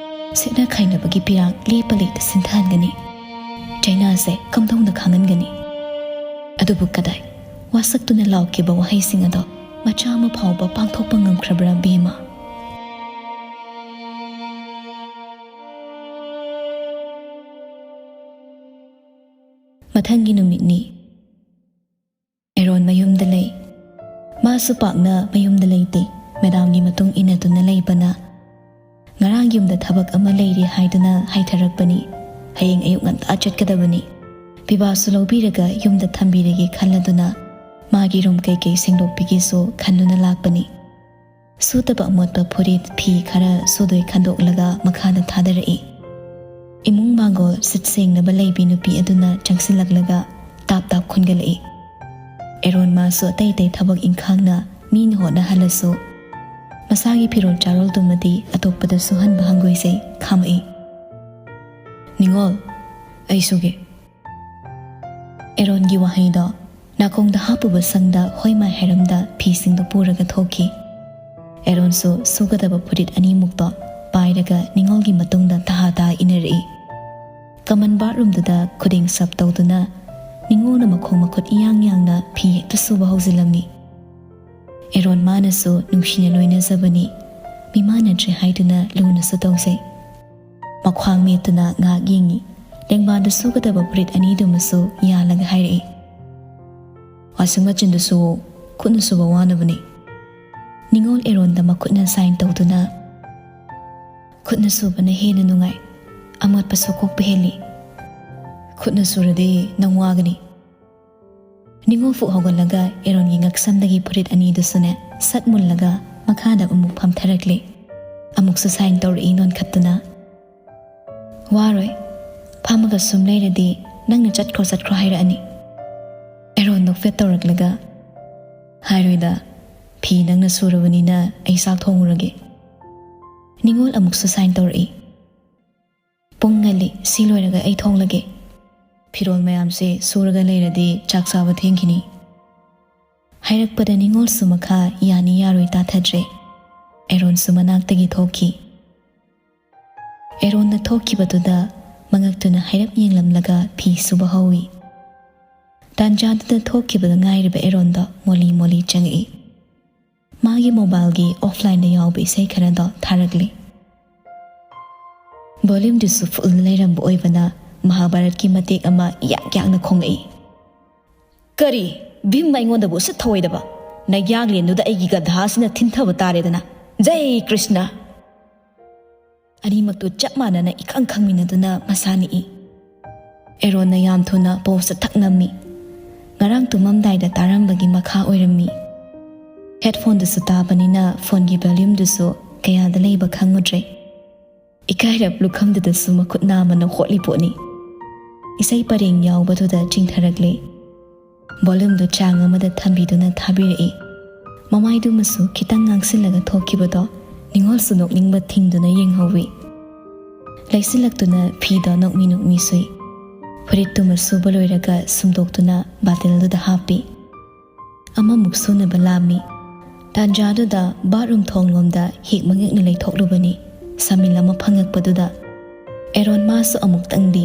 ꯁꯦꯠꯅ ꯈꯥꯏꯅꯕꯒꯤ ꯄꯤꯔꯥꯡ ꯂꯦꯞꯄ ꯂꯩꯇ ꯁꯤꯟꯊꯍꯟꯒꯅꯤ꯫ ꯆꯩꯅꯥꯁꯦ ꯀꯝꯗꯧꯅ ꯈꯥꯡꯍꯟꯒꯅꯤ?" ꯑꯗꯨꯕꯨ ꯀꯗꯥꯏ, ꯋꯥꯁꯛꯇꯨꯅ ꯂꯥꯎꯈꯤꯕ ꯋꯥꯍꯩꯁꯤꯡ ꯑꯗꯣ ꯃꯆꯥ ꯑꯃ ꯐꯥꯎꯕ ꯄꯥꯡꯊꯣꯛꯄ ꯉꯝꯈ꯭ꯔꯕ꯭ꯔꯥ ꯕꯦꯝꯃ? ꯃꯊꯪꯒꯤ ꯅꯨꯃꯤꯠꯅꯤ꯫ ꯑꯦꯔꯣꯟ ꯃꯌꯨꯝꯗ ꯂꯩ꯫ ꯃꯥꯁꯨ ꯄꯥꯛꯅ ꯃꯌꯨꯝꯗ ꯂꯩꯇꯦ꯫ ꯃꯦꯗꯥꯝꯒꯤ ꯃꯇꯨꯡ ꯏꯟꯅꯗꯨꯅ ꯂꯩꯕꯅ, "ꯉꯔꯥꯡ ꯌꯨꯝꯗ ꯊꯕꯛ ꯑꯃ ꯂꯩꯔꯤ ꯍꯥꯏꯗꯨꯅ ꯍꯥꯏꯊꯔꯛꯄꯅꯤ꯫ ꯍꯌꯦꯡ ꯑꯌꯨꯛ ꯉꯟꯇꯥ ꯆꯠꯀꯗꯕꯅꯤ꯫ ꯄꯤꯕꯥꯁꯨ ꯂꯧꯕꯤꯔꯒ ꯌꯨꯝꯗ ꯊꯝꯕꯤꯔꯒꯦ ꯈꯜꯂꯗꯨꯅ ꯃꯥꯒꯤ ꯔꯨꯝ ꯀꯩꯀꯩ ꯁꯦꯡꯗꯣꯛꯄꯤꯒꯦꯁꯨ ꯈꯟꯗꯨꯅ ꯂꯥꯛꯄꯅꯤ"꯫ ꯁꯨꯗꯕ ꯑꯃꯣꯠꯄ ꯐꯨꯔꯤꯠ ꯐꯤ ꯈꯔ ꯁꯨꯗꯣꯏ ꯈꯟꯗꯣꯛꯂꯒ ꯃꯈꯥꯗ ꯊꯥꯗꯔꯛꯏ꯫ ꯏꯃꯨꯡ ꯃꯥꯡꯒꯣꯜ ꯁꯤꯠ ꯁꯦꯡꯅꯕ ꯂꯩꯕꯤ ꯅꯨꯄꯤ ꯑꯗꯨꯅ ꯆꯪꯁꯤꯜꯂꯛꯂꯒ ꯇꯥꯞ ꯇꯥꯞ ꯈꯨꯟꯒꯠꯂꯛꯏ꯫ ꯑꯦꯔꯣꯟ ꯃꯥꯁꯨ ꯑꯇꯩ ꯑꯇꯩ ꯊꯕꯛ ꯏꯪꯈꯥꯡꯅ ꯃꯤꯅ ꯍꯣꯠꯅꯍꯜꯂꯁꯨ, ꯃꯁꯥꯒꯤ ꯐꯤꯔꯣꯜ ꯆꯥꯔꯣꯜꯗꯨꯃꯗꯤ ꯑꯇꯣꯞꯄꯗ ꯁꯨꯍꯟꯕ ꯍꯪꯒꯣꯏꯖꯩ, ꯈꯥꯝꯃꯛꯏ꯫ "ꯅꯤꯉꯣꯜ, ꯑꯩ ꯁꯨꯒꯦ"꯫ ꯑꯦꯔꯣꯟꯒꯤ ꯋꯥꯍꯩꯗꯣ ꯅꯥꯀꯣꯡꯗ ꯍꯥꯞꯄꯨꯕ ꯁꯪꯗ ꯍꯣꯏ ꯃꯥꯏ ꯍꯥꯏꯔꯝꯗ ꯐꯤꯁꯤꯡꯗꯨ ꯄꯨꯔꯒ ꯊꯣꯛꯈꯤ꯫ ꯑꯦꯔꯣꯟꯁꯨ ꯁꯨꯒꯗꯕ ꯐꯨꯔꯤꯠ ꯑꯅꯤꯃꯨꯛꯇꯣ ꯄꯥꯏꯔꯒ ꯅꯤꯉꯣꯜꯒꯤ ꯃꯇꯨꯡꯗ ꯇꯍꯥ ꯇꯍꯥ ꯏꯟꯅꯔꯛꯏ꯫ ꯀꯃꯟ ꯕꯥꯠꯔꯨꯝꯗꯨꯗ ꯈꯨꯗꯦꯡ ꯁꯞ ꯇꯧꯗꯨꯅ ꯅꯤꯉꯣꯜꯅ ꯃꯈꯣꯡ ꯃꯈꯨꯠ ꯏꯌꯥꯡ ꯌꯥꯡꯅ ꯐꯤ ꯍꯦꯛꯇ ꯁꯨꯕ ꯍꯧꯖꯤꯜꯂꯝꯃꯤ꯫ ꯑꯦꯔꯣꯟ ꯃꯥꯅꯁꯨ ꯅꯨꯡꯁꯤꯅ ꯂꯣꯏꯅꯖꯕꯅꯤ, ꯃꯤꯃꯥꯟꯅꯗ꯭ꯔꯦ ꯍꯥꯏꯗꯨꯅ ꯂꯨꯅꯁꯨ ꯇꯧꯖꯩ꯫ ꯃꯈ꯭ꯋꯥꯡ ꯃꯦꯠꯇꯨꯅ ꯉꯥꯏꯍꯥꯛ ꯌꯦꯡꯉꯤ꯫ ꯂꯦꯡꯕꯥꯟꯗ ꯁꯨꯒꯗꯕ ꯐꯨꯔꯤꯠ ꯑꯅꯤꯗꯨꯃꯁꯨ ꯌꯥꯜꯂꯒ ꯍꯥꯏꯔꯛꯏ, "ꯋꯥꯁꯤꯡ ꯃꯦꯆꯤꯟꯗ ꯁꯨꯋꯣ, ꯈꯨꯠꯅ ꯁꯨꯕ ꯋꯥꯅꯕꯅꯤ"꯫ ꯅꯤꯉꯣꯜ ꯑꯦꯔꯣꯟꯗ ꯃꯈꯨꯠꯅ ꯁꯥꯏꯟ ꯇꯧꯗꯨꯅ, "ꯈꯨꯠꯅ ꯁꯨꯕꯅ ꯍꯦꯟꯅ ꯅꯨꯡꯉꯥꯏ꯫ ꯑꯃꯣꯠꯄꯁꯨ ꯀꯣꯛꯄ ꯍꯦꯜꯂꯤ꯫ ꯈꯨꯠꯅ ꯁꯨꯔꯗꯤ ꯅꯪ ꯋꯥꯒꯅꯤ"꯫ ꯅꯤꯉꯣꯜ ꯐꯨꯛ ꯍꯧꯒꯠꯂꯒ ꯑꯦꯔꯣꯟꯒꯤ ꯉꯛꯁꯝꯗꯒꯤ ꯐꯨꯔꯤꯠ ꯑꯅꯤꯗꯨꯁꯨꯅꯦ ꯁꯠ ꯃꯨꯜꯂꯒ ꯃꯈꯥꯗ ꯑꯃꯨꯛ ꯐꯝꯊꯔꯛꯂꯦ꯫ ꯑꯃꯨꯛꯁꯨ ꯁꯥꯏꯟ ꯇꯧꯔꯛꯏ ꯅꯣꯟꯈꯠꯇꯨꯅ꯫ "ꯋꯥꯔꯣꯏ꯫ ꯐꯝꯃꯒ ꯁꯨꯝ ꯂꯩꯔꯗꯤ ꯅꯪꯅ ꯆꯠꯈ꯭ꯔꯣ ꯆꯠꯈ꯭ꯔꯣ ꯍꯥꯏꯔꯛꯑꯅꯤ"꯫ ꯑꯦꯔꯣꯟ ꯅꯣꯛꯐꯦꯠ ꯇꯧꯔꯛꯂꯒ, "ꯍꯥꯏꯔꯣꯏꯗ, ꯐꯤ ꯅꯪꯅ ꯁꯨꯔꯕꯅꯤꯅ ꯑꯩ ꯆꯥꯛ ꯊꯣꯡꯉꯨꯔꯒꯦ"꯫ ꯅꯤꯉꯣꯜ ꯑꯃꯨꯛꯁꯨ ꯁꯥꯏꯟ ꯇꯧꯔꯛꯏ꯫ "ꯄꯨꯡ ꯉꯜꯂꯤ, ꯁꯤ ꯂꯣꯏꯔꯒ ꯑꯩ ꯊꯣꯡꯂꯒꯦ꯫ ꯐꯤꯔꯣꯜ ꯃꯌꯥꯝꯁꯦ ꯁꯨꯔꯒ ꯂꯩꯔꯗꯤ ꯆꯥꯛ ꯆꯥꯕ ꯊꯦꯡꯈꯤꯅꯤ"꯫ ꯍꯥꯏꯔꯛꯄꯗ ꯅꯤꯉꯣꯜꯁꯨ ꯃꯈꯥ ꯌꯥꯅꯤ ꯌꯥꯔꯣꯏ ꯇꯥꯊꯗ꯭ꯔꯦ꯫ ꯑꯦꯔꯣꯟꯁꯨ ꯃꯅꯥꯛꯇꯒꯤ ꯊꯣꯛꯈꯤ꯫ ꯑꯦꯔꯣꯟꯅ ꯊꯣꯛꯈꯤꯕꯗꯨꯗ ꯃꯉꯛꯇꯨꯅ ꯍꯥꯏꯔꯞ ꯌꯦꯡꯂꯝꯂꯒ ꯐꯤ ꯁꯨꯕ ꯍꯧꯏ꯫ ꯇꯥꯟꯖꯥꯗꯨꯗ ꯊꯣꯛꯈꯤꯕꯗ ꯉꯥꯏꯔꯤꯕ ꯑꯦꯔꯣꯟꯗꯣ ꯃꯣꯂꯤ ꯃꯣꯂꯤ ꯆꯪꯉꯛꯏ꯫ ꯃꯥꯒꯤ ꯃꯣꯕꯥꯏꯜꯒꯤ ꯑꯣꯐꯂꯥꯏꯟꯗ ꯌꯥꯎꯕ ꯏꯁꯩ ꯈꯔꯗꯣ ꯊꯥꯔꯛꯂꯤ꯫ ꯚꯣꯂ꯭ꯌꯨꯝꯗꯨꯁꯨ ꯐꯨꯜꯗ ꯂꯩꯔꯝꯕ ꯑꯣꯏꯕꯅ ꯃꯍꯥꯚꯥꯔꯠꯀꯤ ꯃꯇꯦꯛ ꯑꯃ ꯏꯌꯥꯛ ꯌꯥꯛꯅ ꯈꯣꯡꯂꯛꯏ꯫ "ꯀꯔꯤ? ꯚꯤꯝ ꯑꯩꯉꯣꯟꯗꯕꯨ ꯎꯁꯤꯠ ꯊꯑꯣꯏꯗꯕ? ꯅꯌꯥꯡꯂꯦꯟꯗꯨꯗ ꯑꯩꯒꯤ ꯒꯙꯥꯁꯤꯅ ꯊꯤꯟꯊꯕ ꯇꯥꯔꯦꯗꯅ꯫ ꯖꯩ ꯀ꯭ꯔꯤꯁꯅ!" ꯑꯅꯤꯃꯛꯇꯨ ꯆꯞ ꯃꯥꯟꯅꯅ ꯏꯈꯪ ꯈꯪꯃꯤꯟꯅꯗꯨꯅ ꯃꯁꯥ ꯅꯤꯛꯏ꯫ ꯑꯦꯔꯣꯟꯅ ꯌꯥꯝ ꯊꯨꯅ ꯄꯣꯁꯇ ꯊꯛ ꯅꯝꯃꯤ꯫ ꯉꯔꯥꯡ ꯇꯨꯝꯃꯝꯗꯥꯏꯗ ꯇꯥꯔꯝꯕꯒꯤ ꯃꯈꯥ ꯑꯣꯏꯔꯝꯃꯤ꯫ ꯍꯦꯗꯐꯣꯟꯗꯨꯁꯨ ꯇꯥꯕꯅꯤꯅ ꯐꯣꯟꯒꯤ ꯚꯣꯂ꯭ꯌꯨꯝꯗꯨꯁꯨ ꯀꯌꯥꯗ ꯂꯩꯕ ꯈꯪꯉꯨꯗ꯭ꯔꯦ꯫ ꯏꯀꯥꯏꯔꯞ ꯂꯨꯈꯝꯗꯨꯗꯁꯨ ꯃꯈꯨꯠ ꯅꯥꯝꯃꯅ ꯍꯣꯠꯂꯤ ꯄꯣꯠꯅꯤ꯫ ꯏꯁꯩ ꯄꯔꯦꯡ ꯌꯥꯎꯕꯗꯨꯗ ꯆꯤꯡꯊꯔꯛꯂꯦ꯫ ꯚꯣꯂ꯭ꯌꯨꯝꯗꯨ ꯆꯥꯡ ꯑꯃꯗ ꯊꯝꯕꯤꯗꯨꯅ ꯊꯥꯕꯤꯔꯛꯏ꯫ ꯃꯃꯥꯏꯗꯨꯃꯁꯨ ꯈꯤꯇꯪ ꯉꯥꯡꯁꯤꯜꯂꯒ ꯊꯣꯛꯈꯤꯕꯗꯣ ꯅꯤꯉꯣꯜꯁꯨ ꯅꯣꯛꯅꯤꯡꯕ ꯊꯤꯡꯗꯨꯅ ꯌꯦꯡꯍꯧꯋꯤ꯫ ꯂꯩꯁꯤꯜꯂꯛꯇꯨꯅ ꯐꯤꯗꯣ ꯅꯣꯛꯃꯤ ꯅꯣꯛꯃꯤ ꯁꯨꯏ꯫ ꯐꯨꯔꯤꯠꯇꯨꯃ ꯁꯨꯕ ꯂꯣꯏꯔꯒ ꯁꯨꯝꯗꯣꯛꯇꯨꯅ ꯕꯥꯇꯤꯜꯗꯨꯗ ꯍꯥꯞꯄꯤ꯫ ꯑꯃꯃꯨꯛ ꯁꯨꯅꯕ ꯂꯥꯝꯃꯤ꯫ ꯇꯥꯟꯖꯥꯗꯨꯗ ꯕꯥꯠꯔꯨꯝ ꯊꯣꯡꯂꯣꯝꯗ ꯍꯦꯛ ꯃꯉꯛꯅ ꯂꯩꯊꯣꯛꯂꯨꯕꯅꯤ꯫ ꯁꯃꯤꯜ ꯑꯃ ꯐꯪꯉꯛꯄꯗꯨꯗ ꯑꯦꯔꯣꯟ ꯃꯥꯁꯨ ꯑꯃꯨꯛꯇꯪꯗꯤ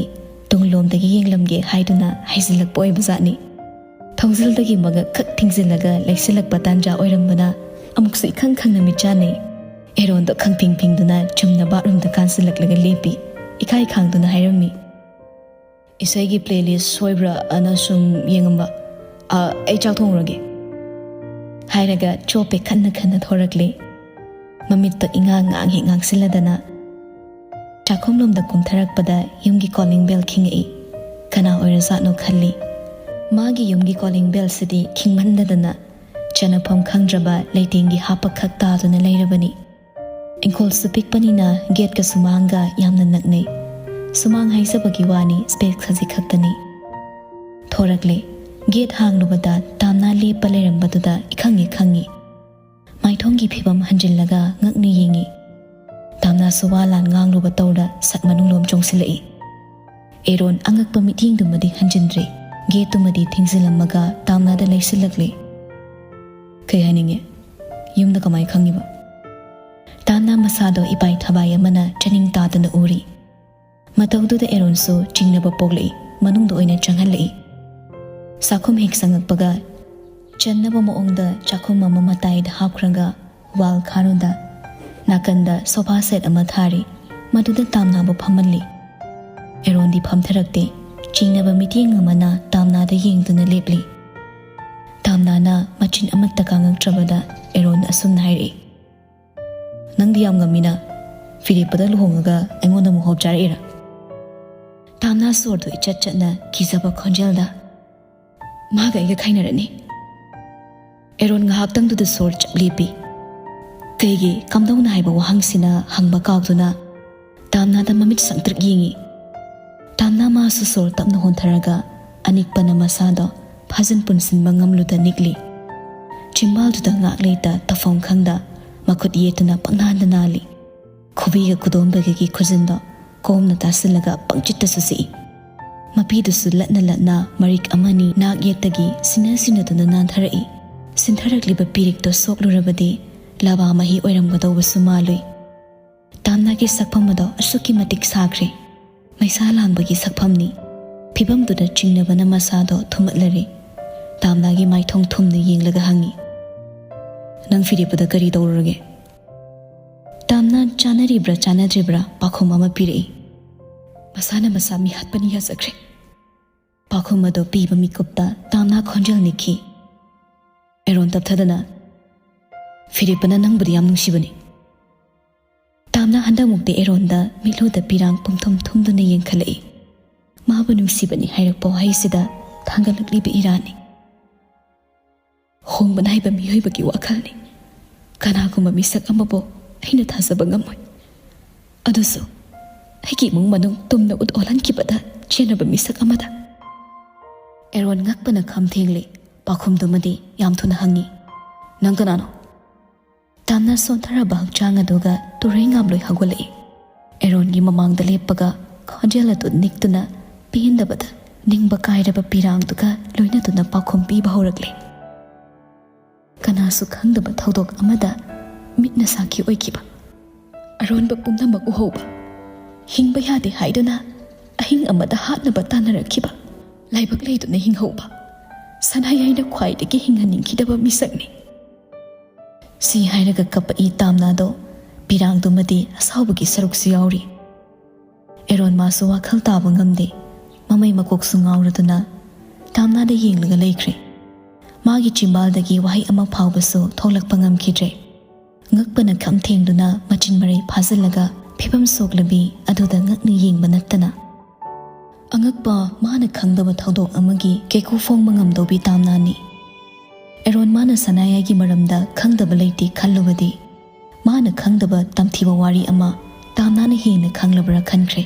ꯇꯨꯡꯂꯣꯝꯗꯒꯤ ꯌꯦꯡꯂꯝꯒꯦ ꯍꯥꯏꯗꯨꯅ ꯍꯥꯏꯖꯤꯜꯂꯛꯄ ꯑꯣꯏꯕꯖꯥꯠꯅꯤ꯫ ꯊꯣꯡꯖꯤꯜꯗꯒꯤ ꯃꯉꯛ ꯈꯛ ꯊꯤꯡꯖꯤꯜꯂꯒ ꯂꯩꯁꯤꯜꯂꯛꯄ ꯇꯥꯟꯖꯥ ꯑꯣꯏꯔꯝꯕꯅ ꯑꯃꯨꯛꯁꯨ ꯏꯈꯪ ꯈꯪꯅ ꯃꯤꯠ ꯆꯥꯟꯅꯩ꯫ ꯑꯦꯔꯣꯟꯗꯣ ꯈꯪꯐꯤꯡ ꯐꯤꯡꯗꯨꯅ ꯆꯨꯝꯅ ꯕꯥꯠꯔꯨꯝꯗ ꯀꯥꯟꯁꯤꯜꯂꯛꯂꯒ ꯂꯦꯞꯄꯤ꯫ ꯏꯈꯥꯏ ꯈꯥꯡꯗꯨꯅ ꯍꯥꯏꯔꯝꯃꯤ, "ꯏꯁꯩꯒꯤ ꯄ꯭ꯂꯦꯂꯤꯁ ꯁꯣꯏꯕ꯭ꯔꯥ ꯑꯅ ꯁꯨꯝ ꯌꯦꯡꯉꯝꯕ꯫ ꯑ, ꯑꯩ ꯆꯥꯛ ꯊꯣꯡꯉꯨꯔꯒꯦ," ꯍꯥꯏꯔꯒ ꯆꯣꯞꯄꯦ ꯈꯟꯅ ꯈꯟꯅ ꯊꯣꯔꯛꯂꯦ꯫ ꯃꯃꯤꯠꯇꯣ ꯏꯉꯥꯡ ꯉꯥꯡ ꯍꯦꯛ ꯉꯥꯡꯁꯤꯜꯂꯗꯅ꯫ ꯆꯥꯛꯈꯨꯝꯂꯣꯝꯗ ꯀꯨꯝꯊꯔꯛꯄꯗ ꯌꯨꯝꯒꯤ ꯀꯣꯂꯤꯡ ꯕꯦꯜ ꯈꯤꯡꯉꯛꯏ꯫ ꯀꯅꯥ ꯑꯣꯏꯔꯖꯥꯠꯅꯣ ꯈꯜꯂꯤ꯫ ꯃꯥꯒꯤ ꯌꯨꯝꯒꯤ ꯀꯣꯂꯤꯡ ꯕꯦꯜꯁꯤꯗꯤ ꯈꯤꯡꯃꯟꯗꯗꯅ ꯆꯅꯐꯝ ꯈꯪꯗ꯭ꯔꯕ ꯂꯩꯇꯦꯡꯒꯤ ꯍꯥꯞꯄ ꯈꯛ ꯇꯥꯗꯨꯅ ꯂꯩꯔꯕꯅꯤ꯫ ꯏꯪꯈꯣꯜꯁꯨ ꯄꯤꯛꯄꯅꯤꯅ ꯒꯦꯠꯀ ꯁꯨꯃꯥꯡꯒ ꯌꯥꯝꯅ ꯅꯛꯅꯩ꯫ ꯁꯨꯃꯥꯡ ꯍꯥꯏꯖꯕꯒꯤ ꯋꯥꯅꯤ, ꯁ꯭ꯄꯦꯁ ꯈꯖꯤꯛ ꯈꯛꯇꯅꯤ꯫ ꯊꯣꯔꯛꯂꯦ꯫ ꯒꯦꯠ ꯍꯥꯡꯂꯨꯕꯗ ꯇꯥꯝꯅꯥ ꯂꯦꯞꯄ ꯂꯩꯔꯝꯕꯗꯨꯗ ꯏꯈꯪ ꯍꯦꯛ ꯈꯪꯉꯤ꯫ ꯃꯥꯏꯊꯣꯡꯒꯤ ꯐꯤꯕꯝ ꯍꯟꯖꯤꯜꯂꯒ ꯉꯛꯅ ꯌꯦꯡꯉꯤ꯫ ꯇꯥꯝꯅꯥꯁꯨ ꯋꯥ ꯂꯥꯟ ꯉꯥꯡꯂꯨꯕ ꯇꯧꯔ ꯁꯠ ꯃꯅꯨꯡꯂꯣꯝ ꯆꯣꯡꯁꯤꯜꯂꯛꯏ꯫ ꯑꯦꯔꯣꯟ ꯑꯉꯛꯄ ꯃꯤꯠꯌꯦꯡꯗꯨꯃꯗꯤ ꯍꯟꯖꯤꯟꯗ꯭ꯔꯦ꯫ ꯒꯦꯠꯇꯨꯃꯗꯤ ꯊꯤꯡꯖꯤꯜꯂꯝꯃꯒ ꯇꯥꯝꯅꯥꯗ ꯂꯩꯁꯤꯜꯂꯛꯂꯦ꯫ "ꯀꯩ ꯍꯥꯏꯅꯤꯡꯉꯦ? ꯌꯨꯝꯗ ꯀꯃꯥꯏ ꯈꯪꯉꯤꯕ?" ꯇꯥꯝꯅꯥ ꯃꯁꯥꯗꯣ ꯏꯄꯥꯏ ꯊꯕꯥꯏ ꯑꯃꯅ ꯆꯥꯅꯤꯡ ꯇꯥꯗꯅ ꯎꯔꯤ꯫ ꯃꯇꯧꯗꯨꯗ ꯑꯦꯔꯣꯟꯁꯨ ꯆꯤꯡꯅꯕ ꯄꯣꯛꯂꯛꯏ꯫ ꯃꯅꯨꯡꯗ ꯑꯣꯏꯅ ꯆꯪꯍꯜꯂꯛꯏ꯫ ꯆꯥꯛꯈꯨꯝ ꯍꯦꯛ ꯆꯪꯉꯛꯄꯒ ꯆꯟꯅꯕ ꯃꯑꯣꯡꯗ ꯆꯥꯛꯈꯨꯝ ꯑꯃ ꯃꯇꯥꯏꯗ ꯍꯥꯞꯈ꯭ꯔꯒ ꯋꯥꯜ ꯈꯥꯔꯣꯟꯗ ꯅꯥꯀꯟꯗ ꯁꯣꯐꯥ ꯁꯦꯠ ꯑꯃ ꯊꯥꯔꯤ꯫ ꯃꯗꯨꯗ ꯇꯥꯝꯅꯥꯕꯨ ꯐꯝꯍꯜꯂꯤ꯫ ꯑꯦꯔꯣꯟꯗꯤ ꯐꯝꯊꯔꯛꯇꯦ꯫ ꯆꯤꯡꯅꯕ ꯃꯤꯠꯌꯦꯡ ꯑꯃꯅ ꯇꯥꯝꯅꯥꯗ ꯌꯦꯡꯗꯨꯅ ꯂꯦꯞꯂꯤ꯫ ꯇꯥꯝꯅꯥꯅ ꯃꯆꯤꯟ ꯑꯃꯠꯇ ꯀꯥꯡꯉꯛꯇ꯭ꯔꯕꯗ ꯑꯦꯔꯣꯟꯗ ꯑꯁꯨꯝꯅ ꯍꯥꯏꯔꯛꯏ, "ꯅꯪꯗꯤ ꯌꯥꯝ ꯉꯝꯃꯤꯅ, ꯐꯤꯔꯦꯞꯄꯗ ꯂꯨꯍꯣꯡꯉꯒ ꯑꯩꯉꯣꯟꯗ ꯑꯃꯨꯛ ꯍꯣꯞ ꯆꯥꯔꯛꯏꯔꯥ?" ꯇꯥꯝꯅꯥ ꯁꯣꯔꯗꯨ ꯏꯆꯠ ꯆꯠꯅ ꯀꯤꯖꯕ ꯈꯣꯟꯖꯦꯜꯗ, "ꯃꯥꯒ ꯑꯩꯒ ꯈꯥꯏꯅꯔꯅꯤ?" ꯑꯦꯔꯣꯟ ꯉꯥꯏꯍꯥꯛꯇꯪꯗꯨꯗ ꯁꯣꯔ ꯆꯞ ꯂꯦꯞꯄꯤ꯫ "ꯀꯩꯒꯤ?" ꯀꯝꯗꯧꯅ ꯍꯥꯏꯕ ꯋꯥꯍꯪꯁꯤꯅ ꯍꯪꯕ ꯀꯥꯎꯗꯨꯅ ꯇꯥꯝꯅꯥꯗ ꯃꯃꯤꯠ ꯁꯪꯇ꯭ꯔꯤꯛ ꯌꯦꯡꯉꯤ꯫ ꯇꯥꯝꯅꯥ ꯃꯥꯁꯨ ꯁꯣꯔ ꯇꯞꯅ ꯍꯣꯟꯊꯔꯒ ꯑꯅꯤꯛꯄꯅ ꯃꯁꯥꯗꯣ ꯐꯥꯖꯤꯟ ꯄꯨꯟꯁꯤꯟꯕ ꯉꯝꯂꯨꯗ ꯅꯤꯛꯂꯤ꯫ ꯆꯤꯝꯕꯥꯜꯗꯨꯗ ꯉꯥꯛ ꯂꯩꯇ ꯇꯧꯐꯝ ꯈꯪꯗ ꯃꯈꯨꯠ ꯌꯦꯠꯇꯨꯅ ꯄꯪꯅꯥꯟꯗ ꯅꯥꯜꯂꯤ꯫ ꯈꯨꯕꯤꯒ ꯈꯨꯗꯣꯝꯕꯒꯒꯤ ꯈꯨꯖꯤꯟꯗꯣ ꯀꯣꯝꯅ ꯇꯥꯁꯤꯜꯂꯒ ꯄꯪꯆꯤꯠꯇꯁꯨ ꯆꯤꯛꯏ꯫ ꯃꯄꯤꯗꯨꯁꯨ ꯂꯠꯅ ꯂꯠꯅ ꯃꯔꯤꯛ ꯑꯃꯅꯤ ꯅꯥꯛ ꯌꯦꯠꯇꯒꯤ ꯁꯤꯟꯅ ꯁꯤꯟꯅꯗꯨꯅ ꯅꯥꯟꯊꯔꯛꯏ꯫ ꯁꯤꯟꯊꯔꯛꯂꯤꯕ ꯄꯤꯔꯤꯛꯇꯣ ꯁꯣꯛꯂꯨꯔꯕꯗꯤ ꯂꯕꯥ ꯃꯍꯤ ꯑꯣꯏꯔꯝꯒꯗꯧꯕꯁꯨ ꯃꯥꯜꯂꯨꯏ꯫ ꯇꯥꯝꯅꯥꯒꯤ ꯁꯛꯐꯝ ꯑꯗꯣ ꯑꯁꯨꯛꯀꯤ ꯃꯇꯤꯛ ꯁꯥꯈ꯭ꯔꯦ꯫ ꯃꯩꯁꯥ ꯂꯥꯡꯕꯒꯤ ꯁꯛꯐꯝꯅꯤ꯫ ꯐꯤꯕꯝꯗꯨꯗ ꯆꯤꯡꯅꯕꯅ ꯃꯁꯥꯗꯣ ꯊꯨꯝꯍꯠꯂꯔꯦ꯫ ꯇꯥꯝꯅꯥꯒꯤ ꯃꯥꯏꯊꯣꯡ ꯊꯨꯝꯅ ꯌꯦꯡꯂꯒ ꯍꯪꯉꯤ, "ꯅꯪ ꯐꯤꯔꯦꯞꯄꯗ ꯀꯔꯤ ꯇꯧꯔꯨꯔꯒꯦ?" ꯇꯥꯝꯅꯥ ꯆꯥꯅꯔꯤꯕ꯭ꯔꯥ ꯆꯥꯅꯗ꯭ꯔꯤꯕ꯭ꯔꯥ ꯄꯥꯎꯈꯨꯝ ꯑꯃ ꯄꯤꯔꯛꯏ꯫ ꯃꯁꯥꯅ ꯃꯁꯥ ꯃꯤꯍꯥꯠꯄꯅꯤ ꯌꯥꯖꯈ꯭ꯔꯦ꯫ ꯄꯥꯎꯈꯨꯝ ꯑꯗꯨ ꯄꯤꯕ ꯃꯤꯀꯨꯞꯇ ꯇꯥꯝꯅꯥ ꯈꯣꯟꯖꯦꯜ ꯅꯤꯛꯈꯤ꯫ ꯑꯦꯔꯣꯟ ꯇꯞꯊꯗꯅ, "ꯐꯤꯔꯦꯞꯄꯅ ꯅꯪꯕꯨꯗꯤ ꯌꯥꯝ ꯅꯨꯡꯁꯤꯕꯅꯤ꯫" ꯇꯥꯝꯅꯥ ꯍꯟꯗꯛꯃꯨꯛꯇꯤ ꯑꯦꯔꯣꯟꯗ ꯃꯤꯠꯂꯨꯗ ꯄꯤꯔꯥꯡ ꯄꯨꯝꯊꯨꯝ ꯊꯨꯝꯗꯨꯅ ꯌꯦꯡꯈꯠꯂꯛꯏ꯫ ꯃꯥꯕꯨ ꯅꯨꯡꯁꯤꯕꯅꯤ ꯍꯥꯏꯔꯛꯄ ꯋꯥꯍꯩꯁꯤꯗ ꯊꯥꯡꯒꯠꯂꯛꯂꯤꯕ ꯏꯔꯥꯅꯤ꯫ ꯍꯣꯡꯕ ꯅꯥꯏꯕ ꯃꯤꯑꯣꯏꯕꯒꯤ ꯋꯥꯈꯜꯅꯤ꯫ ꯀꯅꯥꯒꯨꯝꯕ ꯃꯤꯁꯛ ꯑꯃꯕꯨ ꯑꯩꯅ ꯊꯥꯖꯕ ꯉꯝꯃꯣꯏ꯫ ꯑꯗꯨꯁꯨ ꯑꯩꯒꯤ ꯏꯃꯨꯡ ꯃꯅꯨꯡ ꯇꯨꯝꯅ ꯎꯠ ꯑꯣꯜꯍꯟꯈꯤꯕꯗ ꯆꯦꯟꯅꯕ ꯃꯤꯁꯛ ꯑꯃꯗ꯫ ꯑꯦꯔꯣꯟ ꯉꯛꯄꯅ ꯈꯝ ꯊꯦꯡꯂꯦ꯫ ꯄꯥꯎꯈꯨꯝꯗꯨꯃꯗꯤ ꯌꯥꯝ ꯊꯨꯅ ꯍꯪꯉꯤ, "ꯅꯪ ꯀꯅꯥꯅꯣ?" ꯇꯥꯝꯅ ꯁꯣꯟꯊꯔꯕ ꯍꯛꯆꯥꯡ ꯑꯗꯨꯒ ꯇꯨꯔꯩ ꯉꯥꯝꯂꯣꯏ ꯍꯧꯒꯠꯂꯛꯏ꯫ ꯑꯦꯔꯣꯟꯒꯤ ꯃꯃꯥꯡꯗ ꯂꯦꯞꯄꯒ ꯈꯣꯟꯖꯦꯜ ꯑꯗꯨ ꯅꯤꯛꯇꯨꯅ ꯄꯦꯟꯗꯕꯗ ꯅꯤꯡꯕ ꯀꯥꯏꯔꯕ ꯄꯤꯔꯥꯡꯗꯨꯒ ꯂꯣꯏꯅꯗꯨꯅ ꯄꯥꯎꯈꯨꯝ ꯄꯤꯕ ꯍꯧꯔꯛꯂꯦ꯫ ꯀꯅꯥꯁꯨ ꯈꯪꯗꯕ ꯊꯧꯗꯣꯛ ꯑꯃꯗ ꯃꯤꯠꯅ ꯁꯥꯈꯤ ꯑꯣꯏꯈꯤꯕ꯫ ꯑꯔꯣꯟꯕ ꯄꯨꯝꯅꯃꯛ ꯎꯍꯧꯕ꯫ ꯍꯤꯡꯕ ꯌꯥꯗꯦ ꯍꯥꯏꯗꯨꯅ ꯑꯍꯤꯡ ꯑꯃꯗ ꯍꯥꯠꯅꯕ ꯇꯥꯟꯅꯔꯛꯈꯤꯕ꯫ ꯂꯥꯏꯕꯛ ꯂꯩꯗꯨꯅ ꯍꯤꯡꯍꯧꯕ꯫ ꯁꯅꯥꯌꯥꯏꯅ ꯈ꯭ꯋꯥꯏꯗꯒꯤ ꯍꯤꯡꯍꯟꯅꯤꯡꯈꯤꯗꯕ ꯃꯤꯁꯛꯅꯤ꯫ ꯁꯤ ꯍꯥꯏꯔꯒ ꯀꯞꯄꯛꯏ ꯇꯥꯝꯅꯥꯗꯣ ꯄꯤꯔꯥꯡꯗꯨꯃꯗꯤ ꯑꯁꯥꯎꯕꯒꯤ ꯁꯔꯨꯛꯁꯨ ꯌꯥꯎꯔꯤ꯫ ꯑꯦꯔꯣꯟ ꯃꯥꯁꯨ ꯋꯥꯈꯜ ꯇꯥꯕ ꯉꯝꯗꯦ꯫ ꯃꯃꯩ ꯃꯀꯣꯛꯁꯨ ꯉꯥꯎꯔꯗꯨꯅ ꯇꯥꯝꯅꯥꯗ ꯌꯦꯡꯂꯒ ꯂꯩꯈ꯭ꯔꯦ꯫ ꯃꯥꯒꯤ ꯆꯤꯝꯕꯥꯜꯗꯒꯤ ꯋꯥꯍꯩ ꯑꯃ ꯐꯥꯎꯕꯁꯨ ꯊꯣꯛꯂꯛꯄ ꯉꯝꯈꯤꯗ꯭ꯔꯦ꯫ ꯉꯛꯄꯅ ꯈꯝ ꯊꯦꯡꯗꯨꯅ ꯃꯆꯤꯟ ꯃꯔꯩ ꯐꯥꯖꯤꯜꯂꯒ ꯐꯤꯕꯝ ꯁꯣꯛꯂꯕꯤ ꯑꯗꯨꯗ ꯉꯛꯅ ꯌꯦꯡꯕ ꯅꯠꯇꯅ ꯑꯉꯛꯄ ꯃꯥꯅ ꯈꯪꯗꯕ ꯊꯧꯗꯣꯛ ꯑꯃꯒꯤ ꯀꯦꯀꯨ ꯐꯣꯡꯕ ꯉꯝꯗꯧꯕꯤ ꯇꯥꯝꯅꯥꯅꯤ꯫ ꯑꯦꯔꯣꯟ ꯃꯥꯅ ꯁꯅꯥꯌꯥꯏꯒꯤ ꯃꯔꯝꯗ ꯈꯪꯗꯕ ꯂꯩꯇꯦ ꯈꯜꯂꯨꯕꯗꯤ ꯃꯥꯅ ꯈꯪꯗꯕ ꯇꯝꯊꯤꯕ ꯋꯥꯔꯤ ꯑꯃ ꯇꯥꯝꯅꯥꯅ ꯍꯦꯟꯅ ꯈꯪꯂꯕ꯭ꯔꯥ ꯈꯟꯈ꯭ꯔꯦ꯫